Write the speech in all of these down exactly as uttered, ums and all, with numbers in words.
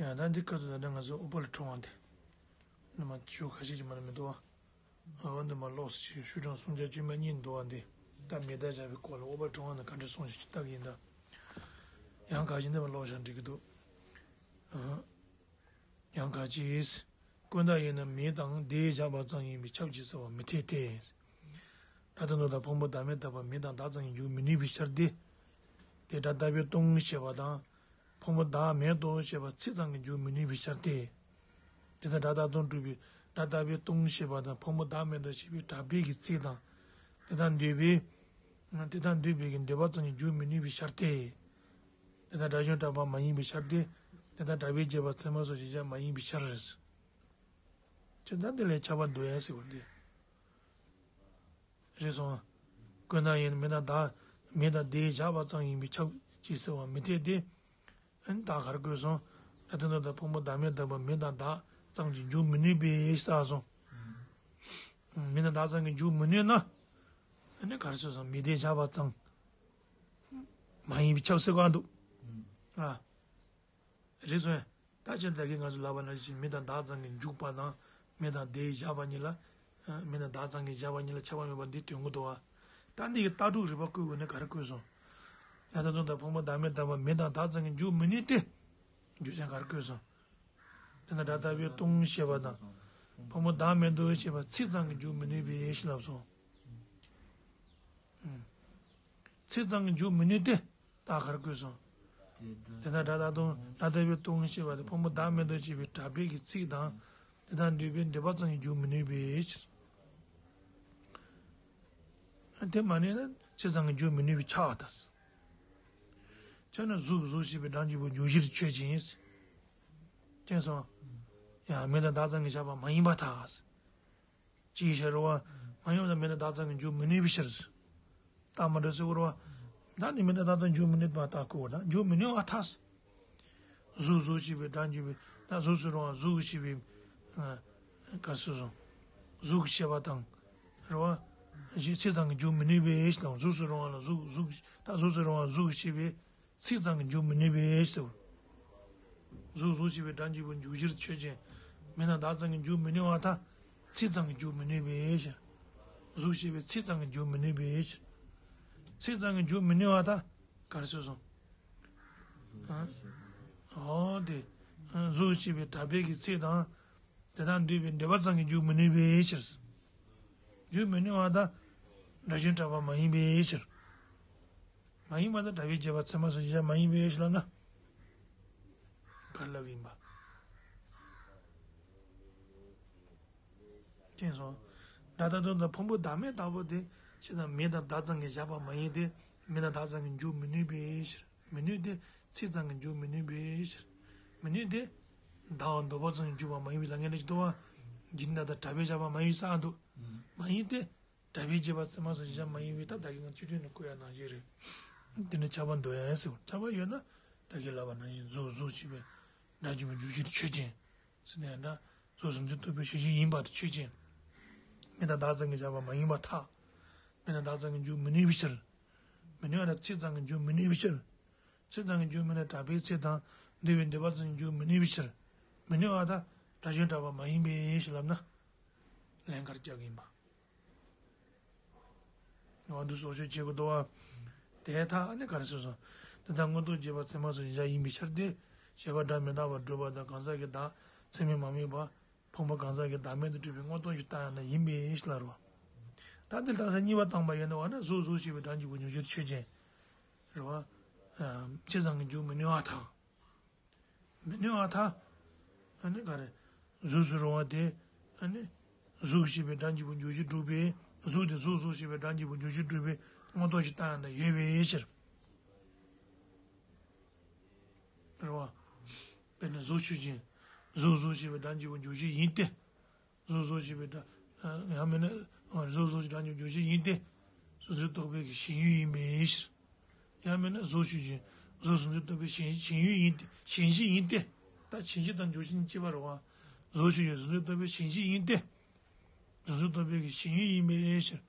ཡང་ད་འདི་སྐབས་དུ་ད་ནི་ང་ཚོ་ཨུཏྤལ་ཕྲེང་བ་འདི་ནི་མ་ཞུ་ཁ་ཤས་ཀྱི་མ་ནི་མི་འདུག་བ། འོ་འདི་མ་ལོགས་སུ་ཞུ་ཤུ་གྲངས་སུམ་བརྒྱ་བཅུ་མ་གཉིས་འདུག་བ། འདི་ད་མེ་ད་བཞག་པའི་སྐོར་ལ་ཨུཏྤལ་ཕྲེང་བ་ནི་ག་འདྲ་གསུངས་ཤིག་ལྟ་གི་ཡིན་ད། ཡང་ཁ་ཤས་འདི་མ་ལོགས་བཞག་འགྲིག་གི་འདུག་ཡང་ཁ་ཅིག་ཀུན་བརྟགས་ཡིན་ན་མེ་དང་དེས་བཞག་པ་ཙམ་ཡིན་པས་ཁྱབ་ཀྱི་ཟེར་བ་མི་འཐད་དེ། སྒྲ་དང་དོན་དང་ཕུང་པོ་བདག་མེད་བཏགས་པ་མེ་དང་བདག་ཙམ་གྱིས་འཇུག་མི་ནུས་པའི་ཕྱིར་ཏེ། དེ་སྒྲ་རྟག་པས་སྟོང་ཞེས་པ་དང་། ཕུང་པོ་བདག་མེད་དོ་ཞེས་པ་ཚིག་ཙམ་གྱིས་འཇུག་མི་ནུས་པའི་ཕྱིར་ཏེ། དེ་ལྟར་སྒྲ་རྟག་སྟོང་སྒྲུབ་པའི་སྒྲ་རྟག་པས་སྟོང་ཞེས་པ་དང་ཕུང་པོ་བདག་མེད་དོ་ཞེས་པའི་སྒྲ་བྲལ་གྱི་ཚིག་དང་། དེ་དག་འདོད་པའི། དེ་དག་འདོད་པའི་གི་འདོད་པ་ཙམ་གྱིས་འཇུག་མི་ནུས་པའི་ཕྱིར་ཏེ། དེ་དག་སྒྲ་གཞན་གྲགས་པ་མ་ཡིན་པའི་ཕྱིར་ཏེ། དེ་དག་གྲགས་པས་བྱས་པ་ཚད་མ་སོགས་གཞལ་བྱ་མ་ཡིན་པའི་ཕྱིར། ཅེས་ད་འདི་ལས་ཁྱབ་པ་འདོད་ཡ་ཟེར་བ་འདི། རེད་སོང་། ཀུན་བརྟགས་ཡིན་ན་མེ་དང་བདག་མེ་དང་དེས་བཞག་པ་ཙམ་ཡིན་པས་ཁྱབ་ཀྱི་ཟེར་བ་མི་འཐད་དེ། ཨ་ནི་ད་ག་རེ་བཀོད་སོང་། སྒྲ་དང་དོན་དང་ཕུང་པོ་བདག་མེད་བཏགས་པ་མེ་དང་བདག་ཙམ་གྱིས་འཇུག་མི་ནུས་པས་ཟེར་སོང་། མེ་དང་བདག་ཙམ་གྱིས་འཇུག་མི་ནུས་ན། ཨ་ནི་ག་རེ་ཟེར་སོང་། མེ་དེས་བཞག་པ་ཙམ་མ་ཡིན་པས་ཁྱབ་ཟེར་ག་འདུག་ཨ། རེད་སོང་། ད་ཅི་ད་གིན་ང་ཚོ་ལབ་པ་ནང་བཞིན་མེ་དང་བདག་ཙམ་གྱིས་འཇུག་པ་དང་མེ་དང་དེས་བཞག་པ་གཉིས་ལ། མེ་དང་བདག་ཙམ་གྱིས་བཞག་པ་གཉིས་ལ་ཁྱད་པར་མེད་པ་འདི་སྟོན་གྱི་འདུག་བ། ད་འདི་གི་ལྟ་གྲུབ་རིགས་པ་བཀོད་དགོས་ན་ག་རེ་བཀོད་སོང་། སྒྲ་དང་དོན་དང་ཕུང་པོ་བདག་མེད་བཏགས་པ་མེ་དང་བདག་ཙམ་གྱིས་འཇུག་མི་ནུས་ཏེ། འཇུག་བྱ་ག་རེ་བཀོད་སོང་། དེ་ན་སྒྲ་རྟག་པས་སྟོང་ཞེས་པ་དང་། ཕུང་པོ་བདག་མེད་དོ་ཞེས་པ་ཚིག་ཙམ་གྱིས་འཇུག་མི་ནུས་པས་ཞེས་ལབ་སོང་། ཚིག་ཙམ་གྱིས་འཇུག་མི་ནུས་ཏེ། ད་ག་རེ་བཀོད་སོང་། དེ་ལྟར་སྒྲ་རྟག་སྟོང་སྒྲ་རྟག་པས་སྟོང་ཞེས་པ་དེ་ཕུང་པོ་བདག་མེད་དོ་ཞེས་པའི་གྲགས་པའི་གི་ཚིག་དང་། དེ་དག་འདོད་པའི་འདོད་པ་ཙམ་གྱིས་འཇུག་མི་ནུས་པའི་ཕྱིར། དེ་མ་ནུས་ན་ཚིག་ཙམ་གྱིས་འཇུག་མི་ནུས་པའི་ཕྱིར་ད། ཁྱོད་ནི་གཟུགས་གཟུགས་ཞེས་པའི་སྒྲ་འཇུག་པ་འཇུག་གཞིར་ཆོས་ཅན། ཅན་སོང་། ཡང་མེ་དང་བདག་ཙམ་གྱིས་བཞག་པ་མ་ཡིན་པར་ཐལ། ཅིའི་ཕྱིར་རོ། མ་ཡིན་པ་དང་མེ་དང་བདག་ཙམ་གྱིས་འཇུག་མི་ནུས་པའི་ཕྱིར། རྟགས་མ་འགྲོ་ཟེར་བ་རོ། ད་ནི་མེ་དང་བདག་ཙམ་འཇུག་མི་ནུས་པ་ལྟ་དགོས་པ་དང་འཇུག་མི་ནུས་པར་ཐལ། གཟུགས་གཟུགས་ཞེས་པའི་སྒྲ་འཇུག་པའི་ད་གཟུགས་སུ་རུང་བ་གཟུགས་ཞེས་པའི། ག་སུ་སོང་། གཟུགས་ཞེས་པ་དང་། རོ། ཞེས་ཚིག་ཙམ་གྱིས་འཇུག་མི་ནུས་པའི་ཞེས་དང་གཟུགས་སུ་རུང་བ་ལ་གཟུགས་གཟུགས་ད་གཟུགས་སུ་རུང་བ་གཟུགས་ཞེས་པའི། ཚིག་ཙམ་གྱིས་འཇུག་མི་ནུས་པས་ཟེར། གཟུགས་གཟུགས་ཞེས་པའི་སྒྲ་འཇུག་པ་འཇུག་གཞིར་ཆོས་ཅན། མེ་དང་བདག་ཙམ་གྱིས་འཇུག་མི་ནུས་པར་ཐལ། ཚིག་ཙམ་གྱིས་འཇུག་མི་ནུས་པས་ཟེར། གཟུགས་ཞེས་པའི་ཚིག་ཙམ་གྱིས་འཇུག་མི་ནུས་པས་ཟེར། ཚིག་ཙམ་གྱིས་འཇུག་མི་ནུས་པར་ཐལ། ག་རེ་ཟེར་སོང་། ཨ། འོ་དེ། གཟུགས་ཞེས་པའི་གྲགས་པའི་གི་ཚིག་དང་། དེ་དག་འདོད་པའི་འདོད་པ་ཙམ་གྱིས་འཇུག་མི་ནུས་པའི་ཕྱིར། འཇུག་མི་ནུས་པ་དང་། སྒྲ་གཞན་གྲགས་པ་མ་ཡིན་པའི་ཕྱིར། མ་ཡིན་པ་དང་གྲགས་པས་བྱས་པ་ཚད་མ་སོགས་གཞལ་བྱ་མ་ཡིན་པའི་ཕྱིར་ལབ་ན། ག་རེ་ལབ་ཀྱི་ཡིན་པ། མཁྱེན་སོང་། སྒྲ་རྟག་སྟོང་དང་ཕུང་པོ་བདག་མེད་ལྟ་བུ་དེ་ཕྱིར་དང་མེ་དང་བདག་ཙམ་གྱིས་བཞག་པ་མ་ཡིན་ཏེ། མེ་དང་བདག་ཙམ་གྱིས་འཇུག་མི་ནུས་པའི་ཕྱིར། མི་ནུས་ཏེ། ཚིག་ཙམ་གྱིས་འཇུག་མི་ནུས་པའི་ཕྱིར། མི་ནུས་ཏེ། བདག་འདོད་པ་ཙམ་གྱིས་འཇུག་པ་མ་ཡིན་པའི་ལ་ངན་འདྲ་ཞིག་འདུག་བ། འཇིག་རྟེན་དང་གྲགས་པས་བཞག་པ་མ་ཡིན་པའི་ས་འདུག་མ་ཡིན་ཏེ། གྲགས་པས་བྱས་པ་ཚད་མ་སོགས་གཞལ་བྱ་མ་ཡིན་པའི་ད་ད་གིན་ང་བཅུད་དོན་ནས་བཀོད་ཡ་ནང་བཞིན་རེད། དེ་ནི་ཁྱབ་པ་འདོད་ཡ་ཟེར་བ་ཁྱབ་པ་ཡོད་ན་ད་གིན་ལབ་པ་ནང་བཞིན་གཟུགས་གཟུགས་ཞེས་པའི་སྒྲ་འཇུག་པ་འཇུག་གཞིར་ཆོས་ཅན། ཟེར་ནས་འདྲ། གཟུགས་གཟུགས་འཛིན་རྟོག་པའི་གཞན་གཞི་ཡིན་པར་ཆོས་ཅན། མེ་དང་བདག་ཙམ་གྱིས་བཞག་པ་མ་ཡིན་པར་ཐལ། མེ་དང་བདག་ཙམ་གྱིས་འཇུག་མི་ནུས་པའི་ཕྱིར། མི་ནུས་པ་དང་ཚིག་ཙམ་གྱིས་འཇུག་མི་ནུས་པའི་ཕྱིར། ཚིག་ཙམ་གྱིས་འཇུག་མི་ནུས་གྲགས་པའི་ཚིག་དང་འདོད་པའི་འདོད་པ་ཙམ་གྱིས་འཇུག་མི་ནུས་པའི་ཕྱིར། མི་ནུས་པ་དང་སྒྲ་གཞན་གྲགས་པ་མ་ཡིན་པའི་ཕྱིར་ལབ་ན། ལན་ག་རེ་རྒྱག་གི་ཡིན་པ། འོ་འདི་སོགས་ཆོས་བྱེད་དགོས་འདུག་བ། དེའི་མཐའ་ནི་ག་རེ་ཟེར་སོང་། དེ་ལྟར་མངོན་རྟོགས་རྒྱས་པ་ཚད་མ་སོགས་གཞལ་བྱ་ཡིན་པའི་ཕྱིར་ཏེ། ཞེས་པ་སྒྲ་མི་རྟག་པར་སྒྲུབ་པ་དང་གང་ཟག་གི་བདག་ཚད་མས་མ་དམིགས་པ། ཕུང་པོ་གང་ཟག་གི་བདག་མེད་དུ་སྒྲུབ་པའི་མངོན་རྟོགས་ཀྱི་རྟགས་ཡང་ན་ཡིན་པའི་ཕྱིར་ལ་རོ། ད་འདི་ལྟ་ས་གཉིས་པ་བཏང་པ་ཡིན་ནོ་བ་ན་གཟུགས་གཟུགས་ཞེས་པའི་སྒྲ་འཇུག་པ་འཇུག་གཞིར་ཆོས་ཅན། རེད་བ། ཚིག་ཙམ་གྱིས་འཇུག་མི་ནུས་པར་ཐལ། མི་ནུས་པར་ཐལ། ཨ་ནི་ག་རེ། གཟུགས་སུ་རུང་བ་དེ། ཨ་ནི། གཟུགས་ཞེས་པའི་སྒྲ་འཇུག་པ་འཇུག་གཞིར་གྲུབ་པའི། གཟུགས་དེ་གཟུགས་གཟུགས་ཞེས་པའི་སྒྲ་འཇུག་པ་འཇུག་གཞིར་གྲུབ་པའི་མངོན་རྟོགས་ཀྱི་རྟགས་ཡང་དག་ཡོད་པའི་ཕྱིར། རེད་བ། དཔེར་ན་གཟུགས་ཆོས་ཅན། གཟུགས་གཟུགས་ཞེས་པའི་སྒྲ་འཇུག་པ་འཇུག་གཞི་ཡིན་ཏེ། གཟུགས་གཟུགས་ཞེས་པའི་སྒྲ། ཡང་མིན་ན། གཟུགས་གཟུགས་ཞེས་སྒྲ་འཇུག་འཇུག་གཞི་ཡིན་ཏེ། གཟུགས་འཛིན་རྟོག་པའི་གི་ཞེན་ཡུལ་ཡིན་པའི་ཕྱིར། ཡང་མིན་ན་གཟུགས་ཆོས་ཅན། གཟུགས་གཟུགས་འཛིན་རྟོག་པའི་ཞེན་ཞེན་ཡུལ་ཡིན་ཏེ། ཞེན་གཞི་ཡིན་ཏེ། ད་ཞེན་གཞི་དང་འཇུག་གཞི་གཉིས་གཅིག་པ་རེད་བ། གཟུགས་ཆོས་ཅན་གཟུགས་འཛིན་རྟོག་པའི་ཞེན་གཞི་ཡིན་ཏེ། གཟུགས་འཛིན་རྟོག་པའི་གི་ཞེན་ཡུལ་ཡིན་པའི་ཕྱིར།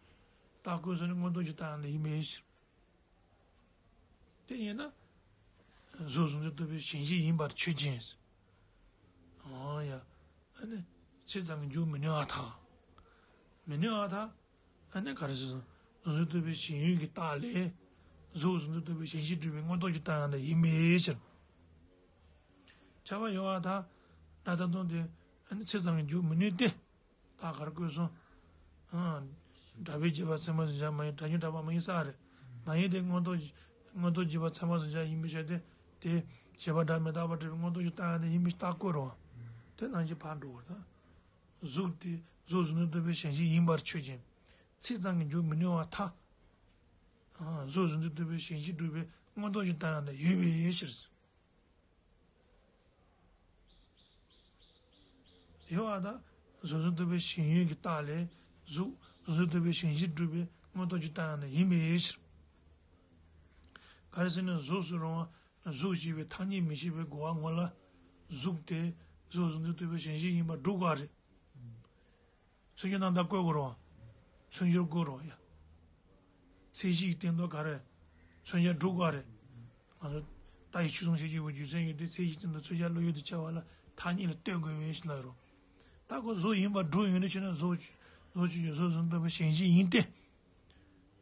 རྟགས་བཀོད་སོགས་ནི་མངོན་རྟོགས་ཀྱི་རྟགས་ཡང་དག་ཡིན་པའི་ཕྱིར། དེ་ཡིན་ན། གཟུགས་གཟུགས་འཛིན་རྟོག་པའི་ཞེན་གཞི་ཡིན་པར་ཆོས་ཅན། ཡང་ཨ་ནི་ཚིག་ཙམ་གྱིས་འཇུག་མི་ནུས་པར་ཐལ། མི་ནུས་པར་ཐལ། ཨ་ནི་ག་རེ་ཟེར་སོང་། གཟུགས་གཟུགས་རྟོག་པའི་ཞེན་ཡུལ་གྱི་རྟགས་ལས། གཟུགས་གཟུགས་རྟོག་པའི་ཞེན་གཞིར་གྲུབ་པའི་མངོན་རྟོགས་ཀྱི་རྟགས་ཡང་དག་ཡིན་པའི་ཕྱིར། ཁྱབ་པ་ཡོད་པར་ཐལ། སྒྲ་མཐའ་སྟོང་དེ་ཨ་ནི་ཚིག་ཙམ་གྱིས་འཇུག་མི་ནུས་ཏེ། ད་ག་རེ་བཀོད་སོང་། ཨང་། སྒྲ་པའི་རྗེས་དཔག་ཚད་མ་ཟིན་བྱ་མ་ཡིན། སྒྲ་སྙོམས་སྒྲ་པ་མ་ཡིན་ས་རེད། མ་ཡིན་ཏེ་མངོན་རྟོགས། མངོན་རྟོགས་རྗེས་དཔག་ཚད་མ་ཟིན་བྱ་ཡིན་པའི་ཕྱིར་ཏེ། དེ་བྱས་པ་སྒྲ་མི་རྟག་པར་གྲུབ་པའི་མངོན་རྟོགས་ཀྱི་རྟགས་ཡང་དག་ཡིན་པའི་རྟགས་བཀོད་རོགས། དེ་ནང་བཞིན་ཕར་འགྲོ་བར་ཐལ། གཟུགས་དེ་གཟུགས་གཟུགས་རྟོག་པའི་ཞེན་གཞི་ཡིན་པར་ཆོས་ཅན། ཚིག་ཙམ་གྱིས་འཇུག་མི་ནུས་པར་ཐལ། ཨང་། གཟུགས་གཟུགས་རྟོག་པའི་ཞེན་གཞིར་གྲུབ་པའི་མངོན་རྟོགས་ཀྱི་རྟགས་ཡང་དག་ཡོད་པའི་ཕྱིར། ཡོད་པར་ཐལ། གཟུགས་གཟུགས་རྟོག་པའི་ཞེན་ཡུལ་གྱི་རྟགས་ལས། གཟུགས་གཟུགས་གཟུགས་རྟོག་པའི་ཞེན་གཞིར་གྲུབ་པའི་མངོན་རྟོགས་ཀྱི་རྟགས་ཡང་དག་ཡིན་པའི་ཕྱིར། ག་རེ་ཟེར་ན་གཟུགས་སུ་རུང་བ་གཟུགས་ཞེས་པའི་ཐ་སྙད་མི་བྱེད་པའི་རྒོལ་བ་ངོ་ལ། གཟུགས་དེ་གཟུགས་གཟུགས་རྟོག་པའི་ཞེན་གཞི་ཡིན་པར་སྒྲུབ་དགོས་རེད། མཚོན་བྱ་རྣམ་དག་བཀོད་དགོས་རེད་བ། མཚོན་བྱར་བཀོད་རོགས་ཡ། ཚད་གཞི་ཡི་སྟེང་དུ་ག་རེ། མཚོན་བྱ་སྒྲུབ་དགོས་རེད། ང་ཚོ་རྟ་ཡི་ཆོས་སྲུང་བྱེད་ཀྱི་རྒྱུ་མཚན་ཡོད་དུས་ཚད་གཞི་སྟེང་དུ་མཚོན་བྱ་བློ་ཡུལ་དུ་འཆར་བ་ལ་ཐ་སྙད་ལ་ལྟོས་དགོས་པའི་ཕྱིར་ལ་རོ། ད་ཁོ་གཟུགས་ཡིན་པར་སྒྲུབ་ཡོང་དུས་ཕྱིར་ན་གཟུགས་གཟུགས་ཆོས་ཅན་གཟུགས་གཟུགས་རྟོག་པའི་ཞེན་གཞི་ཡིན་ཏེ།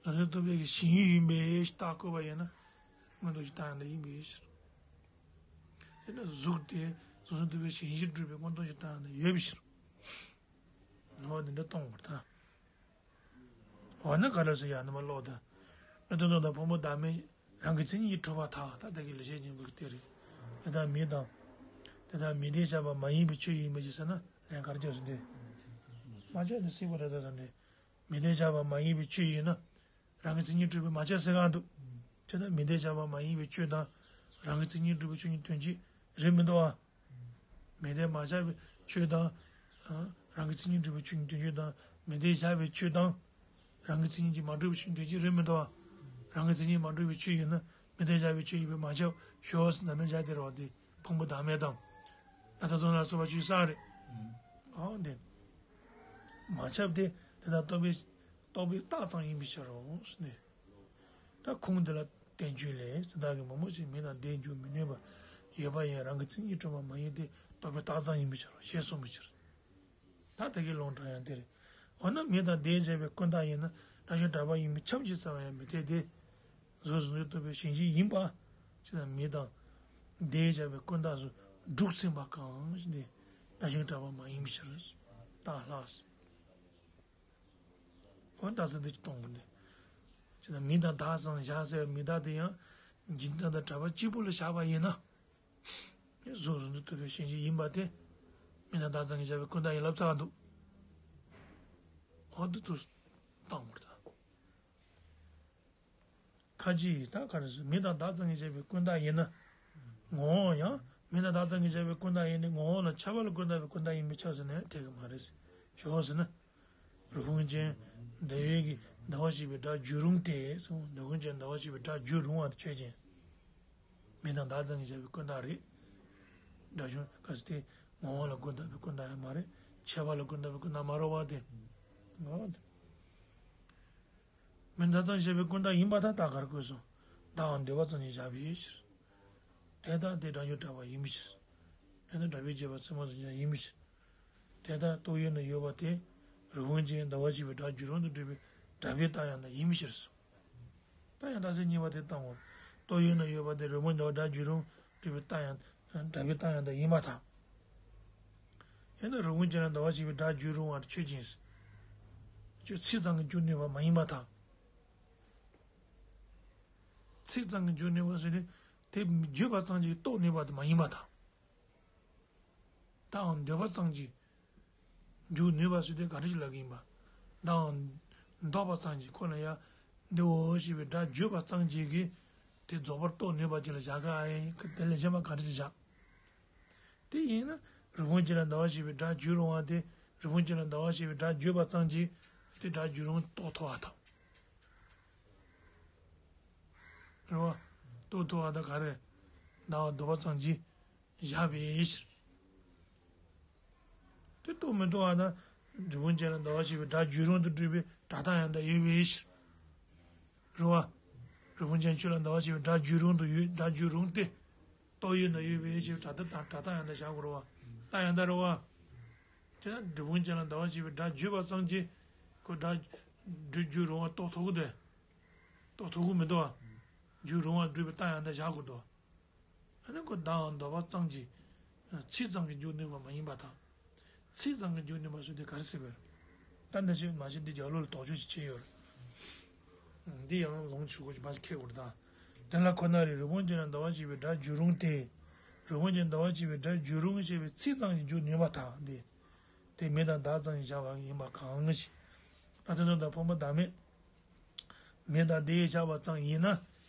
གཟུགས་གཟུགས་རྟོག་པའི་ཞེན་ཡུལ་ཡིན་པའི་རྟགས་བཀོད་པ་ཡིན་ན། མངོན་རྟོགས་ཀྱི་རྟགས་ཡང་དག་ཡིན་པའི་ཕྱིར། དེ་ནི་གཟུགས་དེ་གཟུགས་གཟུགས་རྟོག་པའི་ཞེན་གཞིར་གྲུབ་པའི་མངོན་རྟོགས་ཀྱི་རྟགས་ཡང་དག་ཡོད་པའི་ཕྱིར། འོ་འདི་འདྲ་གཏོང་བར་ཐལ། འོ་ན་ག་རེ་ཟེར་ཡ་ནི་མ་ཀློག་དང་། ཨ་ཏོ་ཏོ་དང་ཕུང་པོ་བདག་མེད་རང་གི་མཚན་ཉིད་ཀྱིས་གྲུབ་པར་ཐལ། ད་དེ་གི་ལེགས་བཤད་སྙིང་པོ་གི་དེ་རེད། དེ་དག་མེད་དང་། དེ་དག་མེད་དེ་ཆགས་པ་མ་ཡིན་པའི་ཆོས་ཡིན་མོད་ཀྱི་ཟེར་ན་ལན་ག་རེ་རྒྱག་ཟེར་འདི། མ་ཆགས་ནི་སྲིད་པ་རེད་ད་དང་འདྲེ། མེད་དེ་ཆགས་པ་མ་ཡིན་པའི་ཆོས་ཡིན་ན། རང་གི་མཚན་ཉིད་གྲུབ་པའི་མ་ཆགས་ཟེར་གང་འདུག་དེ་ལྟར་མེད་དེ་ཆགས་པ་མ་ཡིན་པའི་ཆོས་དང་། རང་གི་མཚན་ཉིད་གྲུབ་པའི་ཆོས་གཉིས་དོན་གཅིག་རེད་མི་འདུག་ཨ། མེད་དེ་མ་ཆགས་པའི་ཆོས་དང་། ཨ། རང་གི་མཚན་ཉིད་གྲུབ་པའི་ཆོས་གཉིས་དོན་གཅིག་དང་། མེད་དེ་ཆགས་པའི་ཆོས་དང་། རང་གི་མཚན་ཉིད་ཀྱིས་མ་གྲུབ་པའི་ཆོས་གཉིས་དོན་གཅིག་རེད་མི་འདུག་ཨ། རང་གི་མཚན་ཉིད་མ་གྲུབ་པའི་ཆོས་ཡིན་ན་མེད་དེ་ཆགས་པའི་ཆོས་ཡིན་པས་མ་ཁྱབ་ཞོག་ཟེར་ན་མེད་བྱ་དེ་རེད་བ་དེ། ཕུང་པོ་བདག་མེད་དང་། ཨ་ཏོ་ཏོ་ལ་སོགས་པ་ཆོས་བསགས་རེད། ཨ་འདི། མ་ཁྱབ་སྟེ་དེ་དག་རྟོག་པའི་རྟོག་པའི་རྟགས་ཙམ་ཡིན་པའི་ཕྱིར་རོ་ཟེར་ནས། ད་ཁུངས་འདི་ལ་བསྟན་བཅོས་ལས་ཙི་བདག་གི་མང་པོ་ཞིག་མེད་དང་དེས་འཇུག་མི་ནུས་པ་ཡོད་པ་ཡང་རང་གི་མཚན་ཉིད་གྲུབ་པ་མ་ཡིན་ཏེ་རྟོག་པའི་རྟགས་ཙམ་ཡིན་པའི་ཕྱིར་རོ་ཞེས་གསུངས་པའི་ཕྱིར། ད་དེ་གའི་ལུང་དྲངས་ཡང་དེ་རེད། འོ་ན་མེད་དང་དེས་བྱས་པའི་ཀུན་བརྟགས་ཡིན་ན་སྒྲ་གཞུང་གྲགས་པ་ཡིན་པས་ཁྱབ་ཀྱི་ཟེར་བ་ཡང་མི་འཐད་དེ། གཟུགས་གཟུགས་རྟོག་པའི་ཞེན་གཞི་ཡིན་པ། ཅི་ལ་མེད་དང་དེས་བྱས་པའི་ཀུན་བརྟགས་སུ་གྲུབ་ཟིན་པ་གང་ཞིག་དེ་སྒྲ་གཞུང་གྲགས་པ་མ་ཡིན་པའི་ཕྱིར། རྟགས་ལྷག་འོ་ད་ས་འདི་གཏོང་དགོས་ནས། ཅི་ལ་མི་དང་བདག་ཙམ་བཞག་ཟེར་མི་བདག་དེ་ཡང་འཇིག་རྟེན་དང་གྲགས་པ་གཅིག་པུ་ལ་བཞག་པ་ཡིན་ན། གཟུགས་གཟུགས་རྟོག་པའི་ཞེན་གཞི་ཡིན་པ་དེ། མི་དང་བདག་ཙམ་གྱིས་བཞག་པའི་ཀུན་བརྟགས་ཡིན་ལབ་ཚར་འདུག་འོ་འདི་ཚོ་བཏང་བར་ཐལ། ཁ་ཅིག་ད་ག་རེ་ཟེར་མི་དང་བདག་ཙམ་གྱིས་བཞག་པའི་ཀུན་བརྟགས་ཡིན་ན། ངོ་བོ་ཡང་མི་དང་བདག་ཙམ་གྱིས་བཞག་པའི་ཀུན་བརྟགས་ཡིན་ནི་ངོ་བོ་ལ་ཁྱབ་པ་ལ་ཀུན་བརྟགས་པའི་ཀུན་བརྟགས་ཡིན་པས་ཁྱབ་ཟེར་ན་འགྲིག་གི་མ་རེད་ཟེར། ཞོག་ཟེར་ན། རི་བོང་ཅན་ཟླ་བའི་གི་ཟླ་བ་ཞེས་པའི་སྒྲ་བརྗོད་རུང་སྟེ་གསུངས། རི་བོང་ཅན་ཟླ་བ་ཞེས་པའི་སྒྲ་བརྗོད་རུང་བ་ཆོས་ཅན། མི་དང་བདག་ཙམ་གྱིས་བཞག་པའི་ཀུན་བརྟགས་རེད། སྒྲ་གཞུང་ག་ཟེར་ཏེ་ངོ་བོ་ལ་ཀུན་བརྟགས་པའི་ཀུན་བརྟགས་ཡང་མ་རེད། ཁྱབ་པ་ལ་ཀུན་བརྟགས་པའི་ཀུན་བརྟགས་མ་རེད་བ་དེ། ངོ་བོ་དེ། མི་དང་བདག་ཙམ་གྱིས་བཞག་པའི་ཀུན་བརྟགས་ཡིན་པར་ཐལ། ད་ག་རེ་བཀོད་སོང་། བདག་འདོད་པ་ཙམ་གྱིས་བཞག་པའི་ཕྱིར། དེ་ལྟར་དེ་སྒྲ་གཞུང་གྲགས་པ་ཡིན་པའི་ཕྱིར། དེ་ལྟར་གྲགས་པའི་རྗེས་དཔག་ཚད་མ་ཙམ་ཡང་ཡིན་པའི་ཕྱིར། དེ་ལྟར་རྟོག་ཡུལ་ན་ཡོད་པ་དེ། རི་བོང་ཅན་ཟླ་བ་ཞེས་པའི་སྒྲ་བརྗོད་རུང་དུ་གྲུབ་པའི་གྲགས་པའི་རྟགས་ཡང་དག་ཡིན་པའི་ཕྱིར། རྟགས་ཡང་དག་ཚིག་གཉིས་པ་དེ་བཏང་ངོ་། རྟོག་ཡུལ་ན་ཡོད་པ་དེ་རི་བོང་ཟླ་བ་སྒྲ་བརྗོད་རུང་གྲུབ་པའི་རྟགས་ཡང་གྲགས་པའི་རྟགས་ཡང་དག་ཡིན་པར་ཐལ། ཡང་ན་རི་བོང་ཅན་ལ་ཟླ་བ་ཞེས་པའི་སྒྲ་བརྗོད་རུང་བ་ཆོས་ཅན། ཁྱོད་ཚིག་ཙམ་གྱིས་འཇུག་ནུས་པ་མ་ཡིན་པར་ཐལ། ཚིག་ཙམ་གྱིས་འཇུག་ནུས་པ་ཟེར་ཏེ། དེ་བརྗོད་པ་ཙམ་གྱིས་རྟོགས་ནུས་པ་དེ་མ་ཡིན་པར་ཐལ། བདག་འདོད་པ་ཙམ་གྱིས་འཇུག་ནུས་པ་ཟེར་དེ་ག་རེ་ཞིག་ལབ་ཀྱི་ཡིན་པ། བདག་འདོད་པ་ཙམ་གྱིས་ཁོ་ལ་ཡ། འདི་འོ་ཞེས་པའི་སྒྲ་བརྗོད་པ་ཙམ་གྱིས་ཀྱི། དེ་རྫོགས་པར་རྟོགས་ནུས་པ་ཅིག་ལ་བཞག་ག་ཨེ་ཡིན་དེ་ལས་གཞན་པ་ག་རེ་ཞིག་བཞག་དེ་ཡིན་ན་རི་བོང་ཅན་ལ་ཟླ་བ་ཞེས་པའི་སྒྲ་བརྗོད་རུང་བ་དེ། རི་བོང་ཅན་ལ་ཟླ་བ་ཞེས་པའི་སྒྲ་བརྗོད་པ་ཙམ་གྱིས་དེ་སྒྲ་བརྗོད་རུང་རྟོགས་ཐུབ་པ་དང་། རེད་བ། རྟོགས་ཐུབ་པ་དང་ག་རེ། ཟླ་བ་འདོད་པ་ཙམ་གྱིས་བཞག་པའི་ཕྱིར། དེ་རྟོགས་མི་ཐུབ་པ་དང་། རི་བོང་ཅན་ལ་ཟླ་བ་ཞེས་པའི་སྒྲ་བརྗོད་རུང་དུ་གྲུབ་པའི་སྒྲ་རྟགས་ཡང་དག་ཡོད་པའི་ཕྱིར། རེད་བ། རི་བོང་ཅན་ཁྱོད་ལ་ཟླ་བ་ཞེས་པའི་སྒྲ་བརྗོད་རུང་དུ་ཡོད་སྒྲ་བརྗོད་རུང་སྟེ། རྟོག་ཡུལ་ན་ཡོད་པའི་ཕྱིར་སྒྲ་རྟགས་དང་སྒྲ་རྟགས་ཡང་དག་བཞག་དགོས་རེད་བ། རྟགས་ཡང་དག་རེད་བ། དེ་ན་འབྲས་བུ་ཅན་ལ་ཟླ་བ་བཞི་པའི་སྒྲ་བརྗོད་པ་ཙམ་གྱིས་ཁོ་སྒྲ་བརྗོད་རྒྱུ་རུང་བ་རྟོགས་ཐུབ་ཀྱི་འདུག་རྟོགས་ཐུབ་ཀྱི་མི་འདུག་བ། རྒྱུ་རུང་བ་སྒྲུབ་པའི་རྟགས་ཡང་དག་བཞག་དགོས་འདུག་ཨ་ནི་ཁོ་བརྡའམ་འདོགས་པ་ཙམ་གྱིས་ཚིག་ཙམ་གྱིས་འཇུག་ནུས་པ་མ་ཡིན་པ་དང་། ཚིག་ཙམ་གྱིས་འཇུག་ནུས་པ་ཟེར་དུས་ག་རེ་ཟེར་དགོས་རེད། ད་འདི་ཞིག་མ་གཞི་འདི་རྒྱབ་ལོགས་ལ་དོགས་གཅོད་ཅིག་བྱས་ཡོད་རེད། འདི་ཡང་ལོངས་སྤྱོད་དགོས་ཀྱི་མ་ཞིག་ཁེལ་དགོས་རེད་ད། དེ་ལ་ཁོ་ན་རེ་རི་བོང་ཅན་ལ་ཟླ་བ་བཞི་པའི་སྒྲ་བརྗོད་རུང་སྟེ། རི་བོང་ཅན་ཟླ་བ་བཞི་པའི་སྒྲ་བརྗོད་རུང་ཞེས་པའི་ཚིག་ཙམ་གྱིས་འཇུག་ནུས་པ་དང་སྟེ། དེ་མི་དང་བདག་ཙམ་གྱིས་བཞག་པ་ཡིན་པ་གང་ཞིག་ཨ་ཏི་ནོ་དང་ཕུང་པོ་བདག་མེད། མི་དང་དེས་བཞག་པ་ཙམ་ཡིན་ན།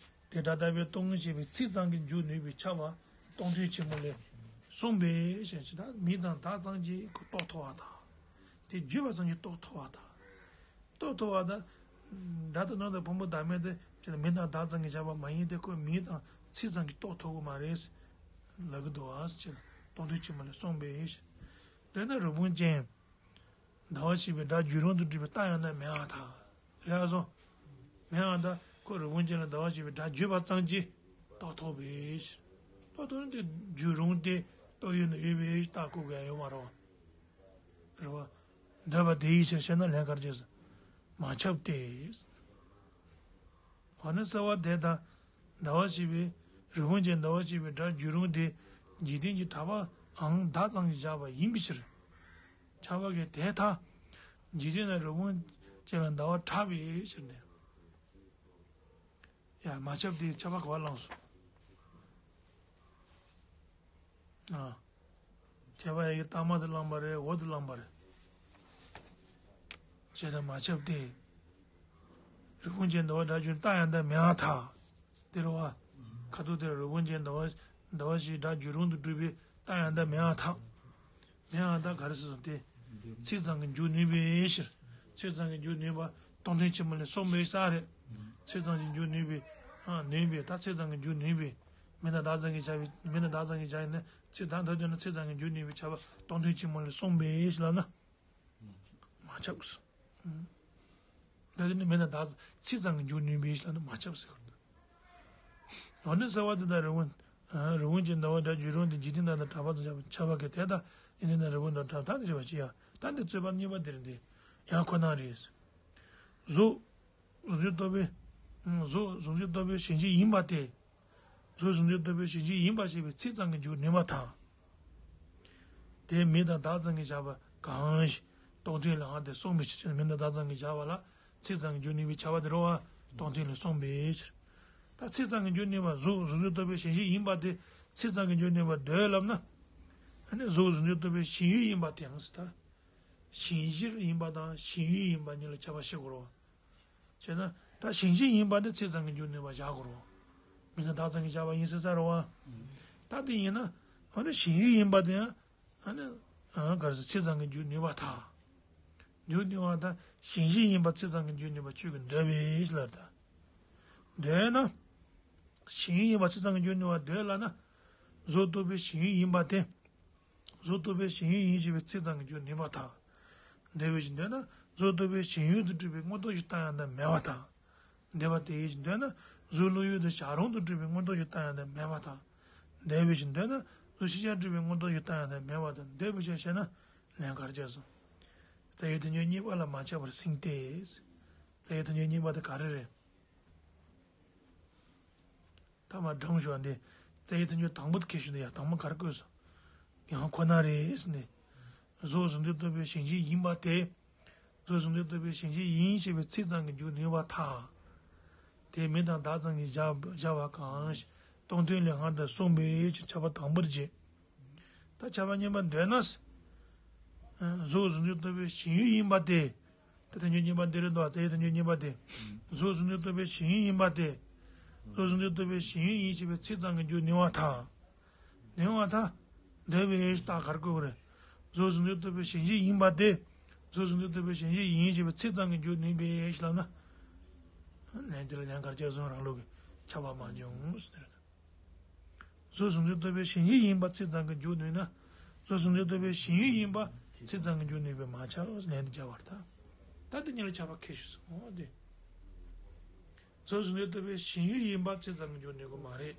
དེ་སྒྲ་རྟག་པས་སྟོང་ཞེས་པའི་ཚིག་ཙམ་གྱིས་འཇུག་ནུས་པའི་ཁྱབ་པ་སྟོང་ཐུན་ཆེན་མོ་ལས་གསུངས་པའི་ཕྱིར་ད་མི་དང་བདག་ཙམ་གྱིས་རྟོགས་ཐུབ་པ་དང་། དེ་བརྗོད་པ་ཙམ་གྱིས་རྟོགས་ཐུབ་པ་དང་། རྟོགས་ཐུབ་པ་དང་། སྒྲ་དང་སྣང་དང་ཕུང་པོ་བདག་མེད་དེ་མི་དང་བདག་ཙམ་གྱིས་བཞག་པ་མ་ཡིན་ཏེ་ཁོ་མི་དང་ཚིག་ཙམ་གྱིས་རྟོགས་ཐུབ་ཀྱི་མ་རེད། ལབ་ཀྱི་འདུག་ཨ་ཕྱིར་སྟོང་ཐུན་ཆེན་མོ་ལས་གསུངས་པའི་ཕྱིར། འདོད་ན་རི་བོང་ཅན། ཟླ་བ་བཞི་པའི་སྒྲ་བརྗོད་རུང་དུ་གྲུབ་པའི་རྟགས་ཡང་དག་མེད་པར་ཐལ། རེད་སོ། མེད་པར་ཐལ། ཁོ་རི་བོང་ཅན་ལ་ཟླ་བ་བཞི་པའི་སྒྲ་བརྗོད་པ་ཙམ་གྱིས་རྟོགས་ཐུབ་པའི་ཕྱིར། རྟོགས་ཐུབ་ན་དེ་བརྗོད་རུང་སྟེ་རྟོགས་ཡུལ་ན་ཡོད་པའི་རྟགས་བཀོད་དགོས་ཡ་ཡོད་མ་རེད་བ། རེད་བ། འདོད་པ་དེ་ཡི་ཕྱིར་ཞེ་ན་ལན་ག་རེ་བྱས་སོང་། མ་ཁྱབ་སྟེ། འོ་ན་གསལ་བ་དེ་དང་། ཟླ་བ་བཞི་པའི། རི་བོང་ཅན་ཟླ་བ་བཞི་པའི་སྒྲ་བརྗོད་རུང་དེ། འཇིག་རྟེན་གྱི་གྲགས་པའམ་བདག་ཙམ་གྱིས་བཞག་པ་ཡིན་པའི་ཕྱིར། ཁྱབ་པ་གི་དེ་ལྟར། འཇིག་རྟེན་ན་རི་བོང་ཅན་ལ་ཟླ་བ་གྲགས་པའི་ཕྱིར་ཏེ། ཡ་མ་ཁྱབ་སྟེ་ཁྱབ་པ་ག་པར་བླངས་སོང་། ཨ། ཁྱབ་པ་ཡ་གི་རྟགས་མ་དེ་བླངས་པ་རེད་འོག་དེ་བླངས་པ་རེད། ཞེས་དང་མ་ཁྱབ་སྟེ། རི་བོང་ཅན་ཟླ་བ་སྒྲ་བརྗོད་རྟགས་ཡང་དག་མེད་པར་ཐལ། དེ་རེད་བ། ཁ་ཐུག་དེར་རི་བོང་ཅན་ཟླ་བ་ཟླ་བ་བཞིའི་སྒྲ་བརྗོད་རུང་དུ་གྲུབ་པའི་རྟགས་ཡང་དག་མེད་པར་ཐལ། མེད་པར་ཐལ་ག་རེ་ཟེར་སོང་སྟེ། ཚིག་ཙམ་གྱིས་འཇུག་ནུས་པའི་ཕྱིར། ཚིག་ཙམ་གྱིས་འཇུག་ནུས་པ་སྟོང་ཐུན་ཆེན་མོ་ལས་གསུངས་པའི་ས་རེད། ཚིག་ཙམ་གྱིས་འཇུག་ནུས་པའི། ཨ་ནུས་པའི་ད་ཚིག་ཙམ་གྱིས་འཇུག་ནུས་པའི། མི་དང་བདག་ཙམ་གྱིས་བྱ་བའི་མི་དང་བདག་ཙམ་གྱིས་བྱ་ཡིན་ན་ཚིག་དང་དོན་དུ་ན་ཚིག་ཙམ་གྱིས་འཇུག་ནུས་པའི་ཁྱབ་པ་སྟོང་ཐུན་ཆེན་མོ་ལས་གསུངས་པའི་ཕྱིར་ལབ་ན། མ་ཁྱབ་སོང་། ད་དེ་ནི་མི་དང་བདག་ཚིག་ཙམ་གྱིས་འཇུག་ནུས་པའི་ཕྱིར་ལབ་ན་མ་ཁྱབ་ཟེར་གི་རེད། འོ་ན་གསལ་བ་དེ་དག་རི་བོང་། རི་བོང་ཅན་ཟླ་བ་སྒྲ་བརྗོད་རུང་དེ་འཇིག་རྟེན་དང་གྲགས་པ་ཙམ་ཁྱབ་པ་གི་དེ་དག་འཇིག་རྟེན་དང་རི་བོང་དང་གྲགས་ད་དེ་རེད་བ་ཅི་ཡ། ད་འདི་རྩོད་པ་གཉིས་པ་འདིར་འདི། ཡང་ཁོ་ན་རེད། གཟུགས། གཟུགས་ཀྱི་རྟོག་པའི། གཟུགས་གཟུགས་ཀྱི་རྟོག་པའི་གཞན་གཞི་ཡིན་པ་སྟེ། གཟུགས་གཟུགས་ཀྱི་རྟོག་པའི་གཞན་གཞི་ཡིན་པ་ཞེས་པའི་ཚིག་ཙམ་གྱིས་འཇུག་ནུས་པ་དང་། དེ་མི་དང་བདག་ཙམ་གྱིས་བཞག་པ་གང་ཞིག་སྟོང་ཐུན་ལས་འང་དེ་གསུངས་མི་ཕྱིར་ཕྱིར་མི་དང་བདག་ཙམ་གྱིས་བཞག་པ་ལ་ཚིག་ཙམ་གྱིས་འཇུག་ནུས་པའི་ཁྱབ་པ་དེ་རེད་བ། སྟོང་ཐུན་ལས་གསུངས་པའི་ཕྱིར། ད་ཚིག་ཙམ་གྱིས་འཇུག་ནུས་པ་གཟུགས་གཟུགས་ཀྱི་རྟོག་པའི་གཞན་གཞི་ཡིན་པ་དེ་ཚིག་ཙམ་གྱིས་འཇུག་ནུས་པ་འདོད་ལབ་ན། ཨ་ནི་གཟུགས་གཟུགས་ཀྱི་རྟོག་པའི་གཞན་ཡུལ་ཡིན་པ་དེའང་ཟེར་ད། གཞན་གཞིར་ཡིན་པ་དང་གཞན་ཡུལ་ཡིན་པ་གཉིས་ལ་ཁྱབ་པ་ཤེས་དགོས་རེད་བ། བྱས་ན་ད་གཞན་གཞི་ཡིན་པ་ནི་ཚིག་ཙམ་གྱིས་འཇུག་ནུས་པ་བཞག་དགོས་རེད། མི་དང་བདག་ཙམ་གྱིས་བཞག་པ་ཡིན་ཟེར་ས་རེད་བ། ད་དེ་ཡིན་ན་ཨ་ནི་གཞན་ཡུལ་ཡིན་པ་དེ་ཡང་ཨ་ནི་ཨ་ག་རེ་ཟེར་ཚིག་ཙམ་གྱིས་འཇུག་ནུས་པ་དང་། འཇུག་ནུས་པ་དང་གཞན་གཞི་ཡིན་པ་ཚིག་ཙམ་གྱིས་འཇུག་ནུས་པ་ཁྱོད་ཀྱིས་འདོད་པའི་ལབ་ད། འདོད་ན། གཞན་ཡུལ་ཡིན་པ་ཚིག་ཙམ་གྱིས་འཇུག་ནུས་པ་འདོད་ལབ་ན། གཟུགས་རྟོག་པའི་གཞན་ཡུལ་ཡིན་པ་དེ། གཟུགས་རྟོག་པའི་གཞན་ཡུལ་ཡིན་ཞེས་པའི་ཚིག་ཙམ་གྱིས་འཇུག་ནུས་པ་དང་། འདོད་པའི་གཞན་འདོད་ན་གཟུགས་རྟོག་པའི་གཞན་ཡུལ་དུ་གྲུབ་པའི་མངོན་རྟོགས་ཀྱི་རྟགས་ཡང་དག་མེད་པ་དང་། འདོད་པ་དེའི་གཞན་འདོད་ན་གཟུགས་བློ་ཡུལ་དུ་བྱ་རུང་དུ་གྲུབ་པའི་མངོན་རྟོགས་ཀྱི་རྟགས་ཡང་དག་མེད་པ་དང་། འདོད་པའི་གཞན་འདོད་ན་གཟུགས་ཤེས་བྱར་གྲུབ་པའི་མངོན་རྟོགས་ཀྱི་རྟགས་ཡང་དག་མེད་པ་དང་འདོད་པའི་ཕྱིར་ཞེ་ན་ལན་ག་རེ་བྱས་སོང་། རྩ་བའི་དོན་སྤྱོད་གཉིས་པ་ལ་མ་ཁྱབ་པར་ཟིན་ཏེ། རྩ་བའི་དོན་སྤྱོད་གཉིས་པ་དེ་ག་རེ་རེད། ཐ་མ་དྲང་ཞོག་འདི། རྩ་བའི་དོན་སྤྱོད་དང་པོ་དེ་ཁྱེར་ཞུ་འདི་ཡ་དང་པོ་ག་རེ་བཀོད་སོང་། ཡང་ཁོ་ན་རེ་ཟེར་ནས། གཟུགས་གཟུགས་འདོད་རྟོག་པའི་གཞན་གཞི་ཡིན་པ་དེ། གཟུགས་གཟུགས་འདོད་རྟོག་པའི་གཞན་གཞི་ཡིན་ཞེས་པའི་ཚིག་ཙམ་གྱིས་འཇུག་ནུས་པར་ཐལ། དེ་མི་དང་བདག་ཙམ་གྱིས་བཞག་བཞག་པ་གང་ཞིག་སྟོང་ཐུན་ལས་འང་དུ་གསུངས་པའི་ཕྱིར་ཁྱབ་པ་དང་པོར་བྱེད། ད་ཁྱབ་པ་གཉིས་པ་འདོད་ན། གཟུགས་གཟུགས་འདོད་རྟོག་པའི་གཞན་ཡུལ་ཡིན་པ་དེ། ད་དོན་སྤྱོད་གཉིས་པ་འདི་རེད་དོ། རྩ་བའི་དོན་སྤྱོད་གཉིས་པ་དེ། གཟུགས་གཟུགས་འདོད་རྟོག་པའི་གཞན་ཡུལ་ཡིན་པ་དེ། གཟུགས་གཟུགས་འདོད་རྟོག་པའི་གཞན་ཡུལ་ཡིན་ཞེས་པའི་ཚིག་ཙམ་གྱིས་འཇུག་ནུས་པར་ཐལ། ནུས་པར་ཐལ། འདོད་པའི་རྟགས་ག་རེ་བཀོད་དགོས་རེད། གཟུགས་གཟུགས་འདོད་རྟོག་པའི་གཞན་གཞི་ཡིན་པ་དེ། གཟུགས་གཟུགས་འདོད་རྟོག་པའི་གཞན་གཞི་ཡིན་ཞེས་པའི་ཚིག་ཙམ་གྱིས་འཇུག་ནུས་པས་ལབ་ན། ལན་དེ་ལ་ལན་ག་རེ་བྱས་སོང་། རང་ལུགས་ཀྱི་ཁྱབ་པ་མ་བྱུང་ཟེར། གཟུགས་གཟུགས་འདོད་རྟོག་པའི་གཞན་གཞི་ཡིན་པ་ཚིག་ཙམ་གྱིས་འཇུག་ནུས་ན། གཟུགས་གཟུགས་འདོད་རྟོག་པའི་གཞན་ཡུལ་ཡིན་པ་ཚིག་ཙམ་གྱིས་འཇུག་ནུས་པས་མ་ཁྱབ་ལན་དུ་སྦྱར་བར་ཐལ། ད་དེ་གཉིས་ལ་ཁྱབ་པ་ཁྱེར་ཞུས་སོང་འོ་དེ། གཟུགས་གཟུགས་འདོད་རྟོག་པའི་གཞན་ཡུལ་ཡིན་པ་ཚིག་ཙམ་གྱིས་འཇུག་ནུས་ཀྱི་མ་རེད།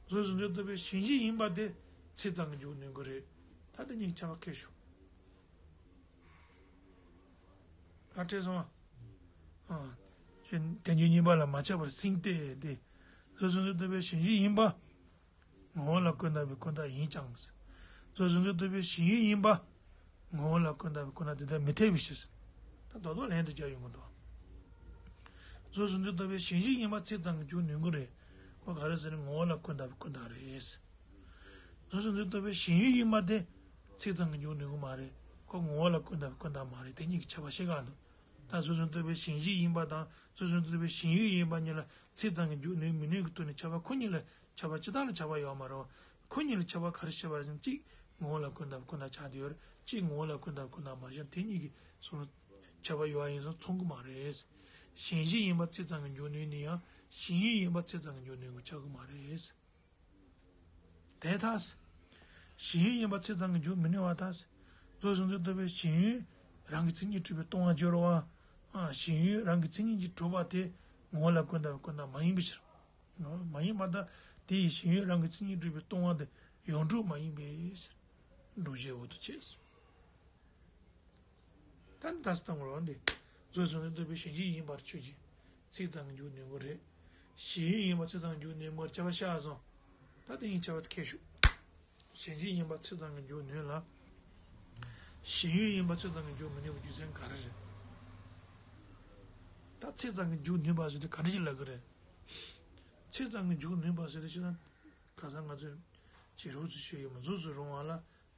གཟུགས་གཟུགས་འདོད་རྟོག་པའི་གཞན་གཞི་ཡིན་པ་དེ་ཚིག་ཙམ་གྱིས་འཇུག་ནུས་ཀྱི་རེད། ད་དེ་གཉིས་ཀྱི་ཁྱབ་པ་ཁས་ཞུ། ཨ་ཁྲེལ་སོང་ཨ། དོན་རྒྱུ་གཉིས་པ་ལ་མ་ཁྱབ་པར་སེམས་གཏད་དེ། གཟུགས་སོ་སོར་རྟོག་པའི་གཞན་བཞིན་ཡིན་པ། ངོ་བོ་ལ་ཀུན་བརྟགས་པའི་ཀུན་བརྟགས་ཡིན་ཀྱང་། གཟུགས་སོ་སོར་རྟོག་པའི་གཞན་ཡུལ་ཡིན་པ། ངོ་བོ་ལ་ཀུན་བརྟགས་པའི་ཀུན་བརྟགས་དེ་ལྟར་མི་འཐད་པའི་ཕྱིར། ད་རྡོག་རྡོག་ལན་དུ་རྒྱག་ཡོང་གི་འདུག་གཟུགས་སོ་སོར་རྟོག་པའི་གཞན་བཞིན་ཡིན་པ་ཚིག་ཙམ་གྱིས་འཇོག་ནུས་ཀྱི་རེད། ཁོ་ག་རེ་ཟེར་ན་ངོ་བོ་ལ་ཀུན་བརྟགས་པའི་ཀུན་བརྟགས་རེད། གཟུགས་སོ་སོར་རྟོག་པའི་གཞན་ཡུལ་ཡིན་པ་དེ་ཚིག་ཙམ་གྱིས་འཇོག་ནུས་ཀྱི་མ་རེད། ཁོ་ངོ་བོ་ལ་ཀུན་བརྟགས་པའི་ཀུན་བརྟགས་མ་རེད། དེ་གཉིས་ཀྱི་ཁྱད་པར་ཤེས་དགོས་འདུག་ད་གཟུགས་སོ་སོར་རྟོག་པའི་གཞན་བཞིན་ཡིན་པ་དང་གཟུགས་སོ་སོར་རྟོག་པའི་གཞན་ཡུལ་ཡིན་པ་གཉིས་ལ་ཚིག་ཙམ་གྱིས་འཇོག་ནུས་མི་ནུས་ཀྱི་ཐོག་ནས་ཁྱད་པར་ཁོ་གཉིས་ལ་ཁྱད་པར་ཅི་ལྟར་ལ་ཁྱད་པར་ཡོད་མ་རེད་བ། ཁོ་གཉིས་ལ་ཁྱད་པར་ག་རེ་ཕྱེ་བ་རེད་ཟེར་ན། གཅིག་ངོ་བོ་ལ་ཀུན་བརྟགས་ཀུན་བརྟགས་ཆགས་བསྡད་ཡོད་རེད། གཅིག་ངོ་བོ་ལ་ཀུན་བརྟགས་ཀུན་བརྟགས་མ་རེད། དེ་གཉིས་ཀྱི་སོང་ཁྱད་པར་ཡོད་ཡིན་ཙང་མཚུངས་ཀྱི་མ་རེད། གཞན་བཞིན་ཡིན་པ་ཚིག་ཙམ་གྱིས་འཇོག་ནུས་ནི་ཡང་གཞན་ཡུལ་ཡིན་པ་ཚིག་ཙམ་གྱིས་འཇོག་ནུས་ཀྱི་ཆགས་ཀྱི་མ་རེད། དེ་ལྟར། གཞན་ཡུལ་ཡིན་པ་ཚིག་ཙམ་གྱིས་འཇོག་མི་ནུས་པ་དང་། གཟུགས་སོ་སོར་རྟོག་པའི་གཞན་ཡུལ་རང་གི་མཚན་ཉིད་གྲུབ་པའི་སྟོང་པར་འགྱུར་བ། གཞན་ཡུལ་རང་གི་མཚན་ཉིད་ཀྱིས་གྲུབ་པ་དེ་ངོ་བོ་ལ་ཀུན་བརྟགས་པའི་ཀུན་བརྟགས་མ་ཡིན་པའི་ཕྱིར། མ་ཡིན་པར་ཐལ། དེ་ཡི་གཞན་ཡུལ་རང་གི་མཚན་ཉིད་གྲུབ་པའི་སྟོང་པ་དེ་ཡོངས་གྲུབ་མ་ཡིན་པའི་ཕྱིར། སྒྲུབ་བྱེད་འོག་ཏུ་བྱས། ད་ནི་ད་སྟོང་རོ་འདི། གཟུགས་སོ་སོར་རྟོག་པའི་གཞན་བཞིན་ཡིན་པར་ཆོས་ཅན། ཚིག་ཙམ་གྱིས་འཇོག་ནུས་པ་རེད། གཞན་ཡུལ་ཡིན་པ་ཚིག་ཙམ་གྱིས་འཇོག་ནུས་པར་ཁྱད་པར་ཤར་སོང་། ད་དེ་གཉིས་ཁྱད་པར་ཁས་ཞུ། གཞན་བཞིན་ཡིན་པ་ཚིག་ཙམ་གྱིས་འཇོག་ནུས་ལ། གཞན་ཡུལ་ཡིན་པ་ཚིག་ཙམ་གྱིས་འཇོག་མི་ནུས་པའི་རྒྱུ་མཚན་ག་རེ་རེད། ད་ཚིག་ཙམ་གྱིས་འཇོག་ནུས་པ་ཟེར་དུས་ག་འདྲ་ཞིག་ལབ་ཀྱི་རེད། ཚིག་ཙམ་གྱིས་འཇོག་ནུས་པ་ཟེར་དུས་ཅི་ལྟར། ཁ་སང་ང་ཚོས་ཇེ་རོབ་ཙམ་ཞུས་ཡོད་མ། གཟུགས་སུ་རུང་བ་ལ།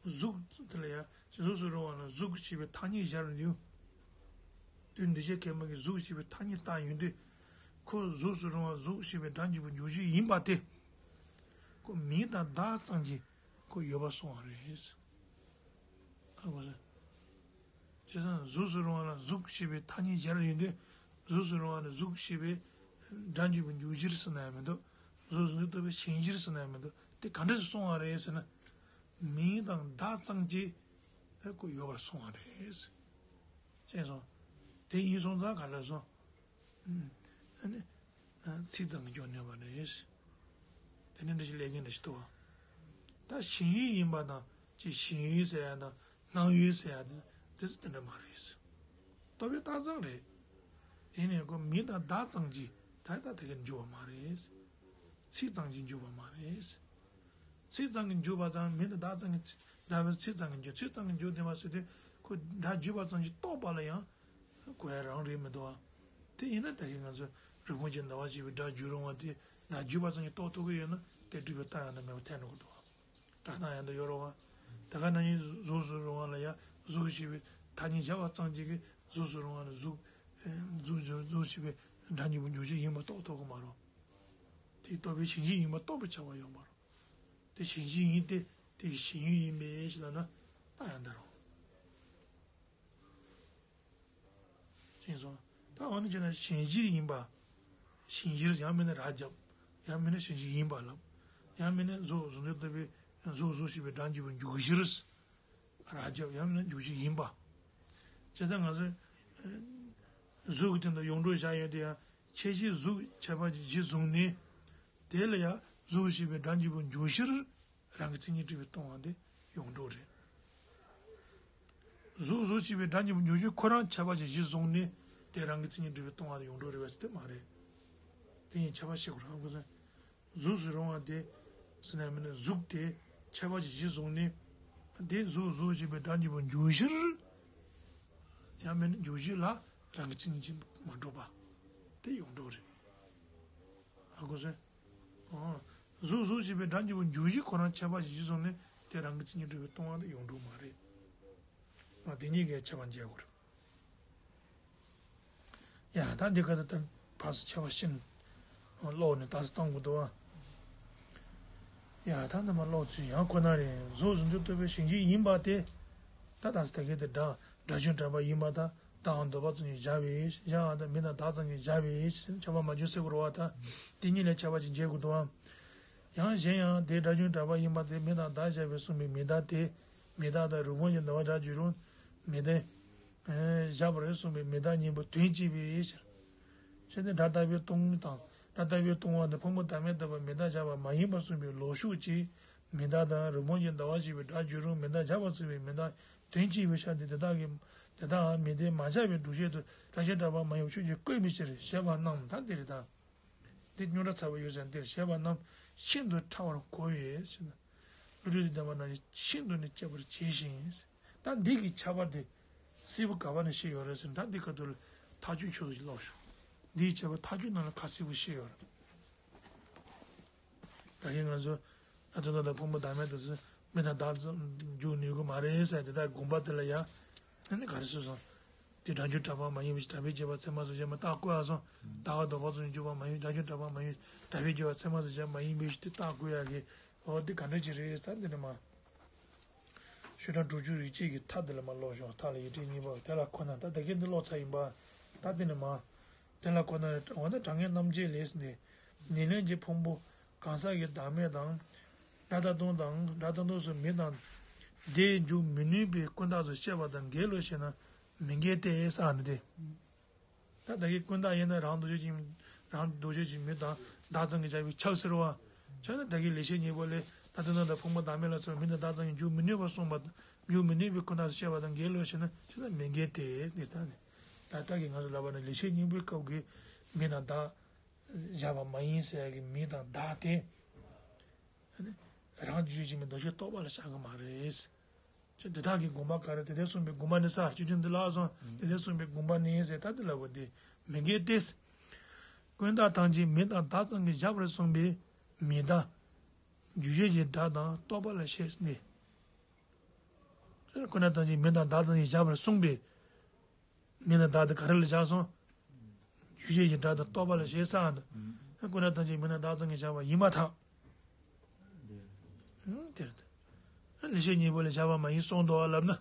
གཟུགས་དེ་ལ་ཡང་གཟུགས་སུ་རུང་བ་ལ་གཟུགས་ཞེས་པའི་ཐ་སྙད་སྦྱར་ཡོང་དུས། འདུས་བྱས་མཁས་པ་གིས་གཟུགས་ཞེས་པའི་ཐ་སྙད་བཏགས་ཡོང་དུས། ཁོ་གཟུགས་སུ་རུང་བ་གཟུགས་ཞེས་པའི་སྒྲ་འཇུག་པའི་འཇུག་གཞི་ཡིན་པ་དེ། ཁོ་མིང་དང་བརྡ་ཙམ་གྱིས་ཁོ་ཡོད་པར་སོང་བ་རེད། ཧ་གོ་སོང་། བྱས་ཙང་གཟུགས་སུ་རུང་བ་ལ་གཟུགས་ཞེས་པའི་ཐ་སྙད་སྦྱར་ཡོང་དུས། གཟུགས་སུ་རུང་བ་ནི་གཟུགས་ཞེས་པའི་སྒྲ་འཇུག་པའི་འཇུག་གཞིར་ཟེར་ན་ཡང་མི་འདུག་གཟུགས་སུ་རྟོག་པའི་གཞན་གཞིར་ཟེར་ན་ཡང་མི་འདུག་དེ་ག་འདྲ་སོང་བ་རེད་ཟེར་ན། མིང་དང་བརྡ་ཙམ་གྱིས་ཁོ་ཡོད་པར་སོང་བ་རེད། ཅེས་སོ། དེ་ཡིན་སོང་ཙང་ག་ལ་སོང་། ཨ་ནི། ཚིག་ཙམ་གྱིས་འཇོག་ནུས་པ་རེད། དེ་ནི་འདྲ་ཞིག་ལས་ཀྱི་འདྲ་ཞིག་འདུག་བ། ད་གཞན་ཡུལ་ཡིན་པ་དང་ཅིག་གཞན་ཡུལ་ཟེར་ཡ་དང་སྣང་ཡུལ་ཟེར་ཡ་དེ་དེ་ཚོ་དེ་འདྲ་མ་རེད། རྟོག་པའི་རྟགས་ཙམ་རེད། དེ་ནས་ཁོ་མིང་དང་བརྡ་ཙམ་གྱིས་ད་ལྟ་དེ་གར་འཇུག་པ་མ་རེད། ཚིག་ཙམ་གྱིས་འཇུག་པ་མ་རེད། ཚིག་ཙམ་གྱིས་འཇུག་པ་དང་མིང་དང་བརྡ་ཙམ་གྱིས་བརྡ་པའི་ཚིག་ཙམ་གྱིས་འཇུག་ཚིག་ཙམ་གྱིས་འཇུག་བདེན་པ་ཟེར་དུས་ཁོ་སྒྲ་བརྗོད་པ་ཙམ་གྱིས་རྟོགས་པ་ལ་ཡང་གོ་ཡ་རང་རེད་མི་འདུག་བ། དེ་ཡིན་ན་ད་གིན་ང་ཚོས་རི་བོང་ཅན་ཟླ་བ་ཞེས་པའི་སྒྲ་བརྗོད་རུང་བ་དེ་སྒྲ་བརྗོད་པ་ཙམ་གྱིས་རྟོགས་ཐུབ་ཀྱི་ཡོད་ན་དེ་སྒྲུབ་པའི་རྟགས་ཡང་དག་མེད་པར་ཐལ་འགྲོ་གི་འདུག་བ། སྒྲ་རྟགས་ཡང་དག་ཡོད་རུང་བ། ད་ག་ནང་བཞིན་གཟུགས་སུ་རུང་བ་ལ་ཡང་གཟུགས་ཞེས་པའི་ཐ་སྙད་སྦྱར་བ་ཙམ་གྱིས་གཟུགས་སུ་རུང་བ་ནི་གཟུགས་གཟུགས་གཟུགས་ཞེས་པའི་སྒྲ་འཇུག་པའི་འཇུག་གཞི་ཡིན་པ་རྟོགས་ཐུབ་ཀྱི་མ་རེད། དེ་རྟོག་པའི་གཞན་བཞིན་ཡིན་པ་རྟོགས་པའི་ཁྱབ་པ་ཡོད་མ་རེད། དེ་གཞན་བཞིན་ཡིན་ཏེ་དེ་གི་གཞན་ཡུལ་ཡིན་པས་ཞེས་ལབ་ན་རྟགས་ཡང་དག་རེད། ཅེས་སོ། ད་འོ་ན་བྱས་ན་གཞན་བཞིན་ཡིན་པ། གཞན་བཞིན་ཡང་མིན་ན་ར་རྒྱབ། ཡང་མིན་ན་གཞན་བཞིན་ཡིན་པ་ལབ། ཡང་མིན་ན་གཟུགས་གཟུགས་འཇོག་ལྟ་བུའི་གཟུགས་གཟུགས་ཞེས་པའི་སྒྲ་འཇུག་པའི་འཇུག་གཞིར། ར་རྒྱབ་ཡང་མིན་ན་འཇུག་གཞི་ཡིན་པ། བྱས་ཙང་ང་ཚོས་གཟུགས་ཀྱི་སྟེང་དུ་ཡོངས་གྲུབ་བཞག་ཡོད་དེ་ཡང་ཁྱད་གཞི་གཟུགས་ཁྱད་པར་གྱི་གཞི་བཟུང་ནས། དེ་ལ་ཡང་གཟུགས་ཞེས་པའི་སྒྲ་འཇུག་པའི་འཇུག་གཞིར་རང་གི་མཚན་ཉིད་གྲུབ་པའི་སྟོང་པ་དེ་ཡོངས་གྲུབ་རེད། གཟུགས་གཟུགས་ཞེས་པའི་སྒྲ་འཇུག་པའི་འཇུག་གཞི་ཁོ་རང་ཁྱད་པར་གྱི་གཞི་བཟུང་ནས་དེ་རང་གི་མཚན་ཉིད་གྲུབ་པའི་སྟོང་པ་དེ་ཡོངས་གྲུབ་རེད་པ་ཞིག་དེ་མ་རེད། དེ་ཡིན་ཁྱད་པར་ཤེས་དགོས་རེད་ཧ་གོ་སོང་། གཟུགས་སུ་རུང་བ་དེ་ཟེར་ན་མིན་ན་གཟུགས་དེ་ཁྱད་པར་གྱི་གཞི་བཟུང་ནས་དེ་གཟུགས་གཟུགས་ཞེས་པའི་སྒྲ་འཇུག་པའི་འཇུག་གཞིར་ཡང་མིན་ན་འཇུག་གཞི་ལ་རང་གི་མཚན་ཉིད་ཀྱིས་མ་གྲུབ་པ་དེ་ཡོངས་གྲུབ་རེད། ཧ་གོ་སོང་། ཨོ། གཟུགས་གཟུགས་ཞེས་པའི་སྒྲ་འཇུག་པའི་འཇུག་གཞི་ཁོ་རང་ཁྱད་པར་གྱི་གཞི་བཟུང་ནས་དེ་རང་གི་མཚན་ཉིད་གྲུབ་པའི་སྟོང་པ་དེ་ཡོངས་གྲུབ་མ་རེད། ཨ་དེ་གཉིས་ཀའི་ཁྱད་པར་འབྱེད་དགོས་རེད། ཡ་ད་འདི་ག་ད་ལྟ་ཕར་ཚུར་ཁྱད་པར་ཕྱིན། ཀློག་ནས་ད་གཟོད་གཏོང་དགོས་འདུག་ཨ། ཡ་ད་འདི་མ་ཀློག་ཚུལ་ཡང་ཁོ་ན་རེད། གཟུགས་གཟུགས་འཇོག་ལྟ་བུའི་གཞན་བཞིན་ཡིན་པ་དེ། ད་ད་གཟོད་ད་གི་དེ་སྒྲ་སྒྲ་བྱུང་གྲགས་པ་ཡིན་པ་དང་བརྡའང་འདོད་པ་ཙམ་གྱིས་བཞག་པའི་བཞག་པ་དང་མིང་དང་བརྡ་ཙམ་གྱིས་བཞག་པའི་ཁྱད་པར་མ་བྱུང་ཟེར་དགོས་རེད་བ། ད་དེ་གཉིས་ལས་ཁྱད་པར་ཅིག་འབྱེད་དགོས་འདུག་ཨ། ཡང་གཞན་ཡང་དེ་སྒྲ་བྱུང་གྲགས་པ་ཡིན་པ་དེ་མིང་དང་བརྡ་བཞག་པས་གསུངས་པའི་མིང་བརྡ་དེ། མིང་བརྡ་དང་རི་བོང་གི་ཟླ་བ་སྒྲ་བརྗོད་རུང་མིང་བརྡ། བཞག་པ་རེད་གསུངས་པའི་མིང་བརྡ་གཉིས་པོ་དོན་གཅིག་པའི་ཕྱིར། ཞེས་ཏེ་སྒྲ་ལྟ་བུའི་སྟོང་དང་སྒྲ་ལྟ་བུའི་སྟོང་པ་ནི་ཕུང་པོ་བདག་མེད་རྟོགས་པའི་མིང་བརྡ་བཞག་པ་མ་ཡིན་པར་གསུངས་པའི་ལོག་ཕྱོགས་ཀྱི་ མི་རྟག་དང་། རི་བོང་གི་ཟླ་བ་ཞེས་པའི་སྒྲ་བརྗོད་རུང་མི་རྟག་སྦྱར་བར་གསུངས་པའི་མི་རྟག་དོན་གཅིག་པའི་ཆ་དེ་དེ་དག་གི་དེ་དག་མི་ལྡན་མ་ཁྱབ་པའི་སྒྲུབ་བྱེད་དུ་སྒྲ་ཆོས་གྲགས་པ་མ་ཡིན་པ་ཆོས་ཀྱི་སྐུ་ཡིན་པའི་ཕྱིར། ཞེས་པ་རྣམས་ད་འདིར་དང་། འདི་རྙོག་དྲ་ཚ་པོ་ཡོད་ཟེར་འདིར། ཞེས་པ་རྣམས་ཤིན་ཏུ་ཕྲ་བར་གོ་བས་ཟེར་ན། བློ་གྲོས་དང་ལྡན་པ་རྣམས་ཀྱིས་ཤིན་ཏུ་ནས་དཔྱད་པར་བྱས་ཤིང་། ད་འདི་གི་ཁྱད་པར་དེ་གསལ་པོ་ག་པ་ནས་ཤེས་ཡོད་རེད་ཟེར་ན། ད་འདི་ཁ་ཐུག་ལ་ཐག་གཅོད་ཆུ་ཚོད་ཅིག་ཀློག་ཞུ། འདིའི་ཁྱད་པར་ཐག་གཅོད་ནང་ལ་ཁ་གསལ་པོ་ཤེས་ཡོད་རེད། ད་གིན་ང་ཚོ་ལྷ་དོན་དམ་དང་ཕུང་པོ་བདག་མེད་དུ་སུ་མི་དང་བདག་འཇུག་ནུས་ཀྱི་མ་རེད་ཟེར་དེ་ལྟར་དགོངས་པ་དེ་ལ་ཡང་ཨ་ནི་ག་རེ་གསུངས་སོང་། དེ་སྒྲ་བརྗོད་གྲགས་པ་མ་ཡིན་པའི་ཕྱིར། གྲགས་པས་བྱས་པ་ཚད་མ་སོགས་ཀྱིས་མི་རྟག་གོ་ཡ་སོང་། བདག་ལྡོག་པ་ཙམ་གྱིས་འཇུག་པ་མ་ཡིན། སྒྲ་བརྗོད་གྲགས་པ་མ་ཡིན། གྲགས་པས་བྱས་པ་ཚད་མ་སོགས་ཀྱིས་མ་ཡིན་པའི་ཕྱིར་དེ་རྟག་གོ་ཡ་གི། འོ་དེ་ག་འདྲ་ཅིག་རེད་ཟེར་འདི་ནས་མ། ཤོག་གྲངས་དྲུག་ཅུ་རེ་གཅིག་གི་མཐའ་དེ་ལ་མ་ཀློག་ཞོག། མཐའ་ལ་ཡིག་ཕྲེང་གཉིས་པ་དེ་ལ་ཁོ་ན་ད་ད་གིན་འདི་ཀློག་ཚར་ཡིན་པ། ད་དེ་ནས་མ། དེ་ལ་ཁོ་ན་འོ་ན་དྲང་ངེས་རྣམ་འབྱེད་ལས་ཟེར་ནས། ཉེར་ལེན་གྱི་ཕུང་པོ་གང་ཟག་གི་བདག་མེད་དང་། སྒྲ་རྟག་སྟོང་དང་། སྒྲ་རྟག་སྟོང་སོགས་མི་དང་བདག་འཇུག་མི་ནུས་པའི་ཀུན་བཏགས་སུ་བཤད་པ་དང་འགལ་ལོ་ཞེ་ན། མི་འགལ་ཏེ་ཟེར་ནི་དེ། ད་ད་གིན་ཀུན་བཏགས་ཡིན་ན་རང་འདོགས་བྱེད་ཅིང་། རང་འདོགས་བྱེད་ཅིང་མི་དང་བདག་ཙམ་གྱིས་སྦྱར་བའི་ཁྱབ་ཟེར་བ། ཁྱབ་ན་ད་གིན་ལེགས་བཤད་སྙིང་པོ་ལས་སྒྲ་རྟག་སྟོང་དང་ཕུང་པོ་བདག་མེད་ལ་སོགས་མི་དང་བདག་ཙམ་གྱིས་འཇུག་མི་ནུས་པར་གསུངས་པ། འཇུག་མི་ནུས་པའི་ཀུན་བཏགས་སུ་བཤད་པ་དང་འགལ་ལོ་ཞེ་ན། ཞེ་ན་མི་འགལ་ཏེ་འདིར་ད་ནི། ད་ལྟ་གི་ང་ཚོ་ལབ་པ་ནི་ལེགས་བཤད་སྙིང་པོའི་སྐབས་ཀྱི་མི་དང་བདག་སྦྱར་བ་མ་ཡིན་ཟེར་ཡ་གི་མི་དང་བདག་དེ། རང་རྒྱུད་ཀྱི་མི་འདོགས་བྱེད་རྟོག་པ་ལ་བཞག་གི་མ་རེད། ཅེས་དེ་དག་གི་དགོངས་པ་ག་རེ། དེ་ལྟར་གསུངས་པའི་དགོངས་པ་ནི་ས་བཅུ་བདུན་འདི་ལ་སོང་། དེ་ལྟར་གསུངས་པའི་དགོངས་པ་ནི་ཟེར་ད་འདི་ལ་བ་འདི་མི་འགལ་ཏེ། ཀུན་བཏགས་ཐམས་ཅད་མི་དང་བདག་ཙམ་གྱིས་བཞག་པར་གསུངས་པའི་མི་བདག་འཇུག་བྱེད་ཀྱི་སྒྲ་དང་རྟོག་པ་ལ་བཤད་ནས། ཀུན་བཏགས་ཐམས་ཅད་མི་དང་བདག་ཙམ་གྱིས་བཞག་པར་གསུངས་པའི། མི་དང་བདག་དེ་ག་རེ་ལ་བཞག་སོང་། འཇུག་བྱེད་ཀྱི་སྒྲ་དང་རྟོག་པ་ལ་བཤད་ས་འདི། ཀུན་བཏགས་ཐམས་ཅད་མི་དང་བདག་ཙམ་གྱིས་བཞག་པ་ཡིན་པར་ཐལ། དེར་ལེགས་བཤད་སྙིང་པོ་ལས་བཞག་པ་མ་ཡིན་གསུངས་འདུག་ལབ་ན།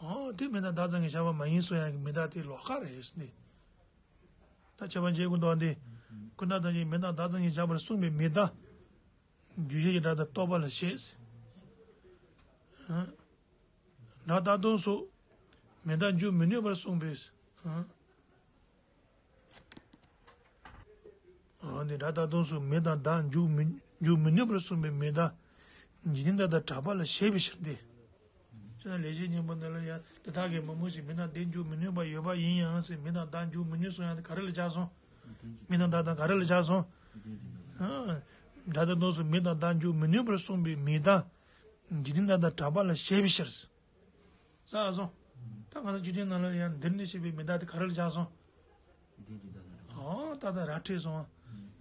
འོ་དེ་མི་དང་བདག་ཙམ་གྱིས་བཞག་པ་མ་ཡིན་གསུང་ཡག་གི་མི་དག་དེ་ལོགས་ཀ་རེད་ཟེར་ནས། ད་ཁྱད་པར་འབྱེད་དགོས་འདུག་འདི། ཀུན་བཏགས་ཐམས་ཅད་མི་དང་བདག་ཙམ་གྱིས་བཞག་པར་གསུངས་པའི་མི་དག་འཇུག་བྱེད་ཀྱི་སྒྲ་དང་རྟོག་པ་ལ་བཤད། སྒྲ་རྟག་སྟོང་སོགས་མི་དག་འཇུག་མི་ནུས་པར་གསུངས་པས། འོ་ནི་སྒྲ་རྟག་སྟོང་སོགས་མི་དང་བདག་འཇུག་མི་འཇུག་མི་ནུས་པར་གསུངས་པའི་མི་དག་འཇིག་རྟེན་བདག་དང་བྲལ་བ་ལ་བཤད་པའི་ཕྱིར་ཏེ། ཅེས་ན་ལེགས་བཤད་སྙིང་པོ་འདི་ལ་ཡང་དེ་དག་གི་མང་པོ་ཞིག་མི་དང་བདག་འཇུག་མི་ནུས་པ་ཡོད་པ་ཡིན་ཡང་ཟེར། མི་དང་བདག་འཇུག་མི་ནུས་གསུང་ཡག་དེ་ག་རེ་ལ་བཞག་སོང་། མི་དང་བདག་དང་ག་རེ་ལ་བཞག་སོང་། སྒྲ་རྟག་སྟོང་སོགས་མི་དང་བདག་འཇུག་མི་ནུས་པར་གསུངས་པའི་མི་དག་འཇིག་རྟེན་བདག་དང་བྲལ་བ་ལ་བཤད་པའི་ཕྱིར། ས་སོང་། ད་ང་ཚོ་འཇིག་རྟེན་ནང་ལ་ཡང་འདིར་ནི་ཞེས་པའི་མི་དག་དེ་ག་རེ་ལ་བཞག་སོང་། འོ་ད་ལྟ་ར་འཕྲོད་སོང་།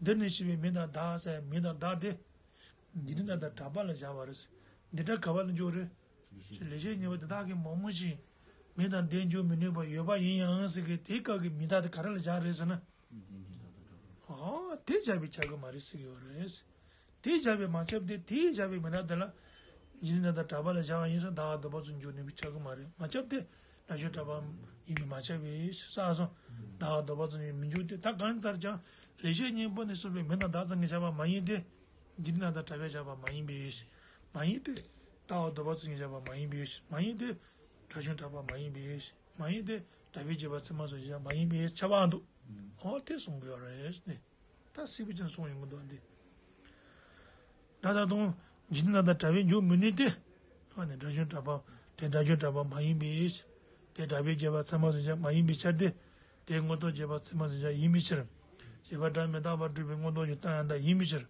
འདིར་ནི་ཞེས་པའི་མི་དང་བདག་ཟེར་མི་དང་བདག་དེ། འཇིག་རྟེན་བདག་དང་བྲལ་བ་ལ་བཞག་པ་རེད། འདི་འདྲ་ག་པ་ལ་འཇོག་རེད། ལེགས་བཤད་སྙིང་པོ་དེ་དག་གི་མང་པོ་ཞིག་མི་དང་བདག་འཇུག་མི་ནུས་པ་ཡོད་པ་ཡིན་ཡང་ཟེར་གི་དེའི་སྐབས་ཀྱི་མི་དག་དེ་ག་རེ་ལ་བཞག་རེད་ཟེར་ན། འོ་དེ་བཞག་པས་ཁྱབ་ཀྱི་མ་རེད་ཟེར་གི་ཡོད་རེད། དེ་བཞག་པས་མ་ཁྱབ་སྟེ། དེ་བཞག་པའི་མི་དག་དེ་ལ་འཇིག་རྟེན་བདག་དང་བྲལ་བ་ལ་བཞག་པ་ཡིན་ཙང་བདག་ལྡོག་པ་ཙམ་འཇུག་ནུས་པས་ཁྱབ་ཀྱི་མ་རེད། མ་ཁྱབ་སྟེ། སྒྲ་ཆོས་གྲགས་པ་ཡིན་པས་མ་ཁྱབ་པས་ས་སོང་། བདག་ལྡོག་པ་ཙམ་ཡིན་མི་འཇུག་སྟེ། ད་གང་ལྟར་ཀྱང་ལེགས་བཤད་སྙིང་པོ་ནས་གསུངས་པའི་མི་དང་བདག་ཙམ་གྱིས་བཞག་པ་མ་ཡིན་ཏེ། འཇིག་རྟེན་བདག་དང་བྲལ་བས་བཞག་པ་མ་ཡིན་པས། མ་ཡིན་ཏེ། བདག་ལྡོག་པ་ཙམ་གྱིས་བཞག་པ་མ་ཡིན་པས། མ་ཡིན་ཏེ། སྒྲ་ཆོས་གྲགས་པ་མ་ཡིན་པས། མ་ཡིན་ཏེ། གྲགས་པས་བྱས་པ་ཚད་མ་སོགས་ཀྱིས་བཞག་མ་ཡིན་པས་ཁྱབ་པ་འདུག་འོ་དེ་གསུང་གི་ཡོད་རེད་ནི། ད་སྲིད་པའི་ཅན་གསུང་ཡོང་གི་འདུག་འདི། སྒྲ་རྟག་སྟོང་། འཇིག་རྟེན་བདག་དང་བྲལ་བས་འཇུག་མི་ནུས་ཏེ། ཨ་ནི་སྒྲ་ཆོས་གྲགས་པ། དེ་སྒྲ་ཆོས་གྲགས་པ་མ་ཡིན་པས། དེ་གྲགས་པས་བྱས་པ་ཚད་མ་སོགས་ཀྱིས་མ་ཡིན་པའི་ཕྱིར་ཏེ། དེ་མངོན་རྟོགས་བྱས་པ་ཚད་མ་སོགས་ཀྱིས་ཡིན་པའི་ཕྱིར། བྱས་པ་སྒྲ་མི་རྟག་པར་སྒྲུབ་པའི་མངོན་རྟོགས་ཀྱི་རྟགས་ཡང་དག་ཡིན་པའི་ཕྱིར།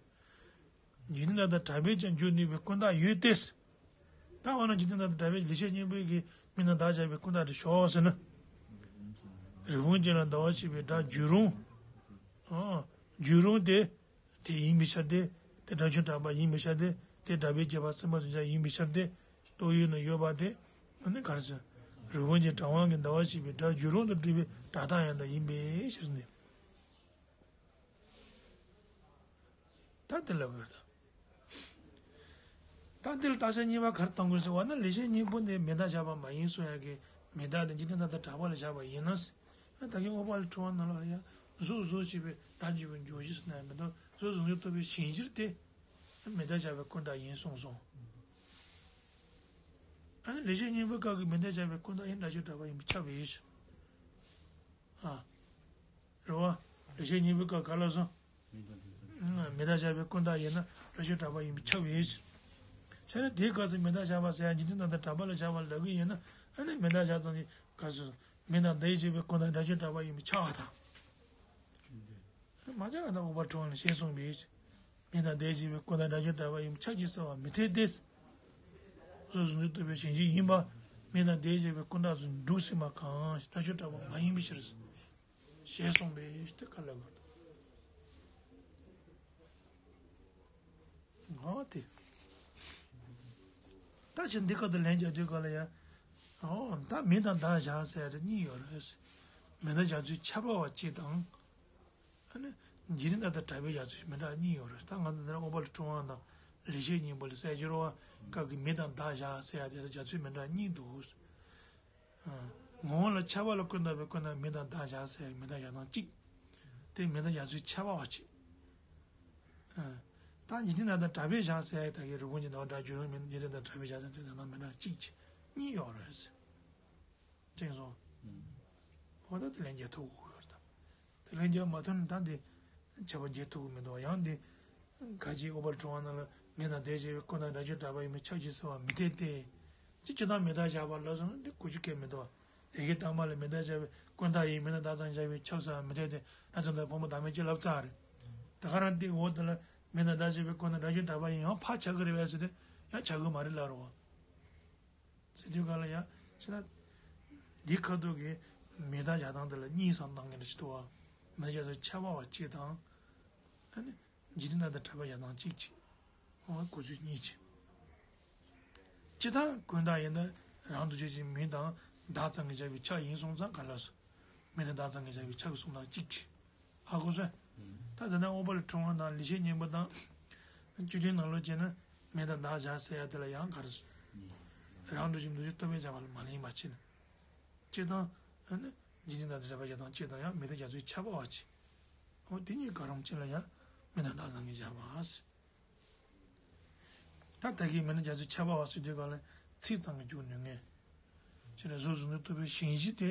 འཇིག་རྟེན་བདག་དང་བྲལ་བས་ཀྱང་འཇུག་ནུས་པའི་ཀུན་བཏགས་ཡོད་དེ། ད་འོ་ན་འཇིག་རྟེན་བདག་དང་བྲལ་བས་ལེགས་བཤད་སྙིང་པོའི་གི་མི་དང་བདག་བཞག་པའི་ཀུན་བཏགས་དེ་ཞོག་ཟེར་ན། རི་བོང་ཅན་ལ་ཟླ་བ་ཞེས་པའི་སྒྲ་བརྗོད་རུང་། ཨ། བརྗོད་རུང་སྟེ། དེ་ཡིན་པའི་ཕྱིར་ཏེ། དེ་སྒྲ་ཆོས་གྲགས་པ་ཡིན་པའི་ཕྱིར་ཏེ། དེ་གྲགས་པས་བྱས་པ་ཚད་མ་སོགས་ཀྱིས་ཡིན་པའི་ཕྱིར་ཏེ། རྟོགས་ཡུལ་ན་ཡོད་པ་དེ། ཨ་ནི་ག་རེ་ཟེར། རི་བོང་ཅན་གྲངས་དབང་གིས་ཟླ་བ་ཞེས་པའི་སྒྲ་བརྗོད་རུང་དུ་སྒྲུབ་པའི་སྒྲ་རྟགས་ཡང་དག་ཡིན་པའི་ཕྱིར་ཏེ། ད་དེ་ལ་དགོས་ད། ད་འདི་ལ་རྟགས་གསལ་གཉིས་པ་ག་རེ་གཏོང་དགོས་ཟེར་བ་ན། ལེགས་བཤད་སྙིང་པོ་འདི་མི་རྟག་བཞག་པ་མ་ཡིན་གསུང་ཡག་གི་མི་རྟག་དེ་འཇིག་རྟེན་བདག་དང་བྲལ་བ་ལ་བཞག་པ་ཡིན་ན། ད་གིན་ཨོ་པ་ལ་ཁྲོ་བ་ནང་ལ་ཡང་གཟུགས་གཟུགས་ཞེས་པའི་སྒྲ་འཇུག་པའི་འཇུག་གཞི་ཟེར་ན་མི་འདུག་གཟུགས་གཟུགས་ཉིད་རྟོགས་པའི་ཞེན་གཞིར་དེ་མི་རྟག་བཞག་པའི་ཀུན་བཏགས་ཡིན་གསུངས་སོང་། ཨ་ནི་ལེགས་བཤད་སྙིང་པོའི་སྐབས་ཀྱི་མི་རྟག་བཞག་པའི་ཀུན་བཏགས་ཡིན་སྒྲ་ཆོས་གྲགས་པ་ཡིན་པས་ཁྱབ་པའི་ཕྱིར། ཨ། རེད་བ། ལེགས་བཤད་སྙིང་པོའི་སྐབས་ག་ལ་སོང་། མི་དང་བཞག་པའི་ཀུན་བཏགས་ཡིན་ན་རྭ་ཅོ་གྲགས་པ་ཡིན་པས་ཁྱབ་པས། བྱས་ན་དེའི་སྐབས་སུ་མི་དང་བཞག་པ་ཟེར་ཡ་འཇིག་རྟེན་དང་གྲགས་པ་ལ་བཞག་པ་ལབ་ཀྱི་ཡིན་ན། ཨ་ནི་མི་དང་བཞག་ཙམ་གྱི་སྐབས་སུ་མི་དང་དེ་བཞག་པའི་ཀུན་བཏགས་རྭ་ཅོ་གྲགས་པ་ཡིན་པས་ཁྱབ་པར་ཐལ། མ་ཁྱབ་པར་ཐལ། ཨོ་པ་ཀྲོང་ལ་ཞེས་གསུངས་པས། མི་དང་དེ་བཞག་པའི་ཀུན་བཏགས་རྭ་ཅོ་གྲགས་པ་ཡིན་པས་ཁྱབ་ཅེས་གསལ་བར་མི་འཐད་དེ། གཟུགས་གཟུགས་འཛིན་རྟོག་པའི་གཞན་སྤྱི་ཡིན་པ། མི་དང་དེ་བཞག་པའི་ཀུན་བཏགས་སུ་འགྲོ་སྲིད་པ་གང་རྭ་ཅོ་གྲགས་པ་མ་ཡིན་པའི་ཕྱིར། ཞེས་གསུངས་པས་དེ་ག་ལ་དགོས། འོ་དེ། ད་ཅི་འདི་ཁ་དུ་ལན་རྒྱག་དུས་ག་ལ་ཡ། འོ་ད་མི་དང་བདག་བཞག་ཟེར་ཡ་དེ་གཉིས་ཡོད་རེད། མི་དང་བཞག་ཚུལ་ཁྱད་པར་བ་གཅིག་དང་། ཨ་ནི། འཇིག་རྟེན་དང་གྲགས་པའི་བཞག་ཚུལ་མི་འདྲ་གཉིས་ཡོད་རེད། ད་ང་ཚོ་འདི་ནས་ཨོ་པ་ལ་ཀྲུང་དབང་དང་ལེགས་བཤད་སྙིང་པོ་ལ་གསལ་བྱེད་རོ་བ་སྐབས་ཀྱི་མི་དང་བདག་བཞག་ཟེར་ཡ་དེ་ཚོ་བཞག་ཚུལ་མི་འདྲ་གཉིས་འདུག་ངོ་བོ་ལ་ཁྱབ་པ་ལ་ཀུན་བཏགས་པའི་ཀུན་བཏགས་མི་དང་བདག་བཞག་ཟེར་ཡ་མི་དང་བཞག་སྟངས་གཅིག་དེ་མི་དང་བཞག་ཚུལ་ཁྱད་པར་བ་གཅིག་ད་འཇིག་རྟེན་དང་གྲགས་པའི་བཞག་ཟེར་ཡ་ད་གི་རི་བོང་ཅན་དང་འདྲ་རྒྱུ་རང་མིན་འཇིག་རྟེན་དང་གྲགས་པའི་བཞག་ཟེར་དེ་དང་མི་འདྲ་གཅིག་གཉིས་ཡོད་རེད། དྲན་སོང་། འོ་ད་དེ་ལན་རྒྱག་ཐུབ་དགོས་ཡོད་རེད་ད། དེ་ལན་རྒྱག་མ་ཐུབ་ན་ད་དེ་ཁྱབ་པ་འབྱེད་ཐུབ་ཀྱི་མི་འདུག་ཡང་དེ་ག་ཅིག་ཨོ་པ་ལ་ཀྲུང་དབང་ནང་ལ་མི་དང་དེ་བཞག་པའི་ཀུན་བཏགས་རྭ་ཅོ་གྲགས་པ་ཡིན་པས་ཁྱབ་ཅེས་གསལ་བར་མི་འཐད་དེ། ཅི་ཅི་དང་མི་དང་བཞག་པ་ལབ་སོང་ན་དེ་གོ་རྒྱུ་གལ་མི་འདུག་དེ་གའི་ཐ་མ་ལ་མི་དང་བཞག་པའི་ཀུན་བཏགས་ཡིན་མི་དང་བདག་ཙམ་བཞག་པས་ཁྱབ་ཟེར་བ་མི་འཐད་དེ་ན་ཙམ་དང་ཕུང་པོ་བདག་མེད་ཅེས་ལབ་ཚར་རེད། དེ་ག་རང་དེ་འོ་དེ་ལ་མི་དང་བདག་བཞག་པའི་ཀུན་བཏགས་རྭ་ཅོ་གྲགས་པ་ཡིན་ཡང་ཕར་ཆགས་ཀྱི་རེད་པས་ཟེར་ཏེ་ཡང་ཆགས་ཀྱི་མ་རེད་ལབ་རོགས། ཟེར་དུས་ག་ལ་ཡ། ཅེ་ན། འདི་ཁ་ཐུག་གི་མི་དང་བཞག་སྟངས་དེ་ལ་གཉིས་སམ་སྣང་གི་འདྲ་ཞིག་འདུག་བ། མི་དང་བཞག་ཚུལ་ཁྱད་པར་བ་གཅིག་དང་། ཨ་ནི། འཇིག་རྟེན་དང་གྲགས་པའི་བཞག་སྟངས་གཅིག་གཅིག་འོ་གོ་ཚུལ་གཉིས་གཅིག་སྤྱིར་བཏང་ཀུན་བཏགས་ཡིན་ན་རང་འདུ་བྱེད་ཀྱི་མི་དང་བདག་ཙམ་གྱིས་བཞག་པའི་ཆ་ཡིན་སོང་ཙང་ག་ལ་སོ། མི་དང་བདག་ཙམ་གྱིས་བཞག་པའི་ཆ་གི་གསུང་སྟངས་གཅིག་གཅིག་ཧ་གོ་སོང་། ད་དེ་ནས་ཨོ་པ་ལ་ཀྲུང་དབང་དང་ལེགས་བཤད་སྙིང་པོ་དང་། བཅུད་ལྡན་ནང་ལོགས་བྱས་ན་མི་དང་བདག་བཞག་ཟེར་ཡ་དེ་ལ་ཡང་ག་རེ་ཟེར། རང་འདུ་བྱེད་འདུ་བྱེད་རྟོག་པས་བཞག་པ་ལ་མ་ལེན་པ་བྱས་ན། སྤྱིར་བཏང་ཨ་ནི་འཇིག་རྟེན་དང་གྲགས་པའི་བཞག་སྟངས་སྤྱིར་བཏང་ཡང་མི་དང་བཞག་ཚུལ་ཁྱད་པར་བ་བྱས། འོ་དེ་གཉིས་ག་རང་བྱས་ལ་ཡང་མི་དང་བདག་ཙམ་གྱིས་བཞག་པ་ཟེར། ད་ལྟ་གི་མི་ནི་རྒྱ་མཚོའི་ཁྱད་པར་བ་ཟེར་དུས་ག་ལ་ཚིག་ཙམ་གྱིས་འཇོག་ནུས་ངེས། ཕྱིར་གཟུགས་གཟུགས་འཛིན་རྟོག་པའི་གཞན་སྤྱི་དེ་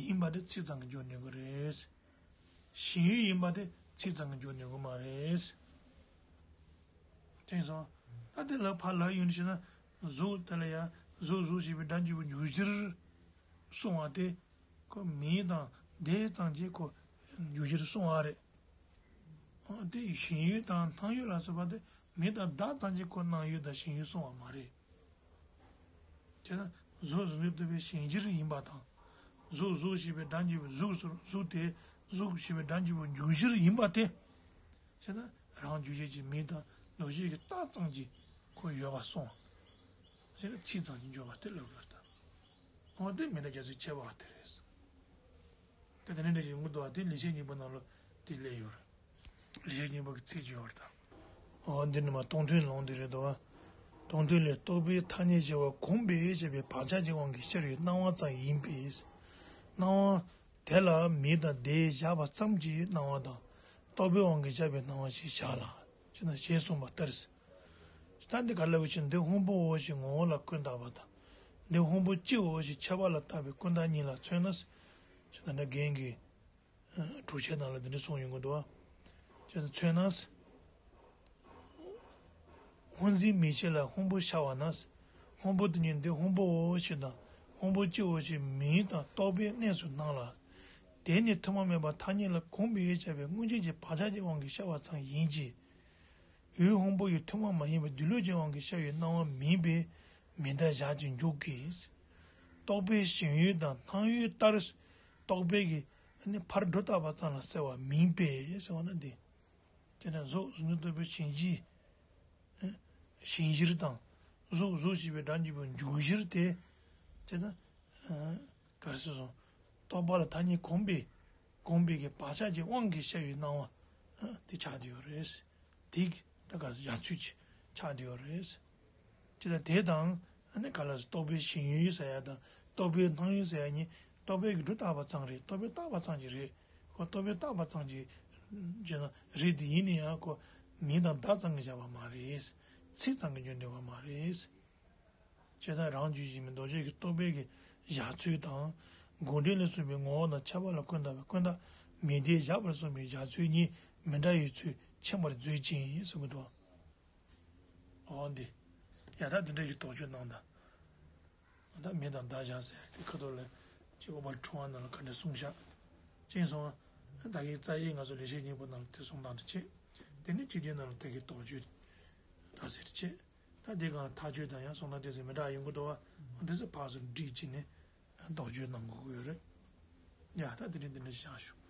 ཡིན་པ་དེ་ཚིག་ཙམ་གྱིས་འཇོག་ནུས་ཀྱི་རེད། ཞེན་ཡུལ་ཡིན་པ་དེ་ཚིག་ཙམ་གྱིས་འཇོག་ནུས་ཀྱི་མ་རེད། དེང་སང་ད་དེ་ལ་ཕར་ལ་ཡོང་ཞེ་ན་གཟུགས་དེ་ལ་ཡང་གཟུགས་གཟུགས་ཞེས་པའི་སྒྲ་འཇུག་པའི་འཇུག་གཞིར་གསུངས་པ་དེ། ཁོ་མིང་དང་དེ་ཙམ་གྱིས་ཁོ་འཇུག་གཞིར་གསུངས་པ་རེད། འོ་དེ་ཞེན་ཡུལ་དང་སྣང་ཡུལ་ལ་སོགས་པ་དེ་མིང་དང་བརྡ་ཙམ་གྱིས་ཁོ་སྣང་ཡུལ་དང་ཞེན་ཡུལ་གསུངས་པ་མ་རེད། དེས་ན་གཟུགས་གཟུགས་འཛིན་རྟོག་པའི་གཞན་སྤྱིར་ཡིན་པ་དང་། གཟུགས་གཟུགས་ཞེས་པའི་སྒྲ་འཇུག་པའི་གཟུགས་སུ་གཟུགས་དེ་གཟུགས་ཞེས་པའི་སྒྲ་འཇུག་པའི་འཇུག་གཞིར་ཡིན་པ་དེ། དེས་ན་རང་འཇུག་བྱེད་ཀྱི་མིང་དང་འདོགས་བྱེད་ཀྱི་རྟགས་ཙམ་གྱིས་ཁོ་ཡོད་པར་སོང་། དེས་ན་ཚིག་ཙམ་གྱིས་འཇོག་པ་དེ་ལ་གོ་བར་ལྟ། འོ་དེ་མི་ནི་རྒྱ་མཚོའི་ཁྱད་པར་བ་དེ་རེད། དེ་དེ་ནས་འདྲ་ཞིག་ཡོང་གི་འདུག་བ་དེ་ལེགས་བཤད་སྙིང་པོ་ནང་ལ་དེ་སླེབས་ཡོད་རེད། ལེགས་བཤད་སྙིང་པོ་གི་ཚིག་ཅིག་ཡོད་རེད་ད། འོ་འདི་ནི་མ་སྟོང་ཐུན་ལུང་དེ་རེད་འདུག་བ། སྟོང་ཐུན་ལས་རྟོག་པས་ཐ་སྙད་བྱ་བ་གོམས་པས་བྱས་པའི་བག་ཆགས་ཀྱི་དབང་གིས་ཤར་བའི་སྣང་བ་ཙམ་ཡིན་པས། སྣང་བ་དེ་ལ་མིང་དང་བརྡས་བཞག་པ་ཙམ་གྱི་སྣང་བ་དང་རྟོག་པའི་དབང་གིས་བཞག་པའི་སྣང་བ་ཞེས་བྱ་ལ། ཅེ་ན་ཞེས་གསུངས་པ་ལྟར། ད་འདི་ག་ལ་བའི་ཕྱིར་འདི་ཕུང་པོའོ་ཞེས་ངོ་བོ་ལ་ཀུན་བཏགས་པ་དང་། འདི་ཕུང་པོ་སྤྱིའོ་ཞེས་ཁྱབ་པ་ལ་བཏགས་པའི་ཀུན་བཏགས་གཉིས་ལ་མཚོན་ན། ཅེས་ད་ལྟ་རྒན་གྱིས་སྒྲུབ་བྱེད་ནང་ལ་འདི་འདྲ་གསུངས་ཡོང་གི་འདུག་བ། ཅེས་མཚོན་ན། སྔོ་འཛིན་མིག་ཤེས་ལ་ཕུང་པོ་ཤར་བ་ན། ཕུང་པོ་དེ་ཉིད་འདི་ཕུང་པོའོ་ཞེས་དང་ཕུང་པོ་སྤྱིའོ་ཞེས་མིང་དང་རྟོག་པའི་གནས་སུ་སྣང་ལ། དེ་ནི་ཐུན་མོང་མིན་པ་ཐ་སྙད་ལ་གོམས་པས་བྱས་པའི་མངོན་རྗེས་ཀྱི་བག་ཆགས་ཀྱི་དབང་གིས་ཤར་བ་ཙམ་ཡིན་གྱི། ཡུལ་ཕུང་པོ་ཡི་ཐུན་མོང་མ་ཡིན་པའི་སྡུད་ལུགས་ཀྱི་དབང་གིས་ཤར་བའི་སྣང་བ་མིན་པས་མིང་བརྡ་བཞག་ཅིང་འཇུག་གི། རྟོག་པའི་ཞེན་ཡུལ་དང་སྣང་ཡུལ་ལྟར་རྟོག་པའི་གི་ནི་ཕར་སྒྲོ་བཏགས་པ་ཙམ་ལ་ཟེར་བ་མིན་པས་ཟེར་བ་ན་འདི། དེ་ནས་གཟུགས་གཟུགས་འཛིན་རྟོག་པའི་གཞན་སྤྱི། གཞན་སྤྱིར་དང་། གཟུགས་གཟུགས་ཞེས་པའི་སྒྲ་འཇུག་པའི་འཇུག་གཞིར་ཏེ། དེ་ལྟར། ག་རེ་ཟེར་སོང་། རྟོག་པ་ལ་ཐ་སྙད་གོམས་པས། གོམས་པའི་གི་བག་ཆགས་ཀྱི་དབང་གིས་ཤར་བའི་སྣང་བ། དེ་ཆགས་བསྡད་ཡོད་རེད། དེ་གི་ད་ག་རེ་ཟེར་བཞག་ཚུལ་གྱི་ཆགས་བསྡད་ཡོད་རེད། དེ་ལྟར་དེ་དང་། ཨ་ནི་ག་ལ་རྟོག་པའི་ཞེན་ཡུལ་ཟེར་ཡ་དང་རྟོག་པའི་སྣང་ཡུལ་ཟེར་ཡ་གཉིས་རྟོག་པའི་གི་སྒྲོ་བཏགས་པ་ཙམ་རེད། རྟོག་པས་བཏགས་པ་ཙམ་གྱིས་རེད། ཁོ་རྟོག་པས་བཏགས་པ་ཙམ་གྱིས་བརྗོད་ན་རེད་དེ་ཡིན་ན་ཡང་ཁོ་མིང་དང་བརྡ་ཙམ་གྱིས་བཞག་པ་མ་རེད། ཚིག་ཙམ་གྱིས་འཇོག་འདོད་པ་མ་རེད། བྱས་ཙང་རང་རྒྱུད་ཀྱི་མི་འདོགས་བྱེད་ཀྱི་རྟོག་པའི་གི་བཞག་ཚུལ་དང་། དགོངས་འགྲེལ་ལས་གསུངས་པའི་ངོ་བོ་དང་ཁྱབ་པ་ལ་ཀུན་བཏགས་པའི་ཀུན་བཏགས་མིང་བརྡས་བཞག་པར་གསུངས་པའི་བཞག་ཚུལ་གཉིས་མི་འདྲ་བའི་ཚུལ་ ཆེན་པོར་མཛོད་ཅིང་གསུང་གི་འདུག་འོ་འདི། ཡ་ད་འདི་འདྲ་གི་དོགས་གཅོད་གནང་དང་། ད་མེ་དང་མདའ་བཞག་ཟེར་དེ་ཁ་ཐོག་ལ་ཅིག་འོག་པར་འཁྲུངས་པ་ནང་ལ་ག་འདྲ་གསུངས་ཤག་ཅེས་སོང་། ད་གི་རྩ་ཡིག་ང་ཚོ་ལེགས་བཤད་སྙིང་པོ་ནང་ལ་དེ་གསུང་སྟངས་དེ་བྱེད། དེ་ནས་སྤྱི་དོན་ནང་ལ་ད་གི་དོགས་གཅོད་ད་ཟེར་བྱེད། ད་དེ་གང་ལ་ཐག་གཅོད་དང་ཡང་གསུང་སྟངས་དེ་ཚོ་མི་འདྲ་ཡོང་གི་འདུག་བ། འདི་ཚོ་ཕར་ཚུར་སྒྲིག་བྱས་ནས་དོགས་གཅོད་གནང་དགོས་ཀྱི་ཡོད་རེད། ཡ་ད་དེ་རིང་འདི་འདྲ་ཞིག་བཞག་ཞུ།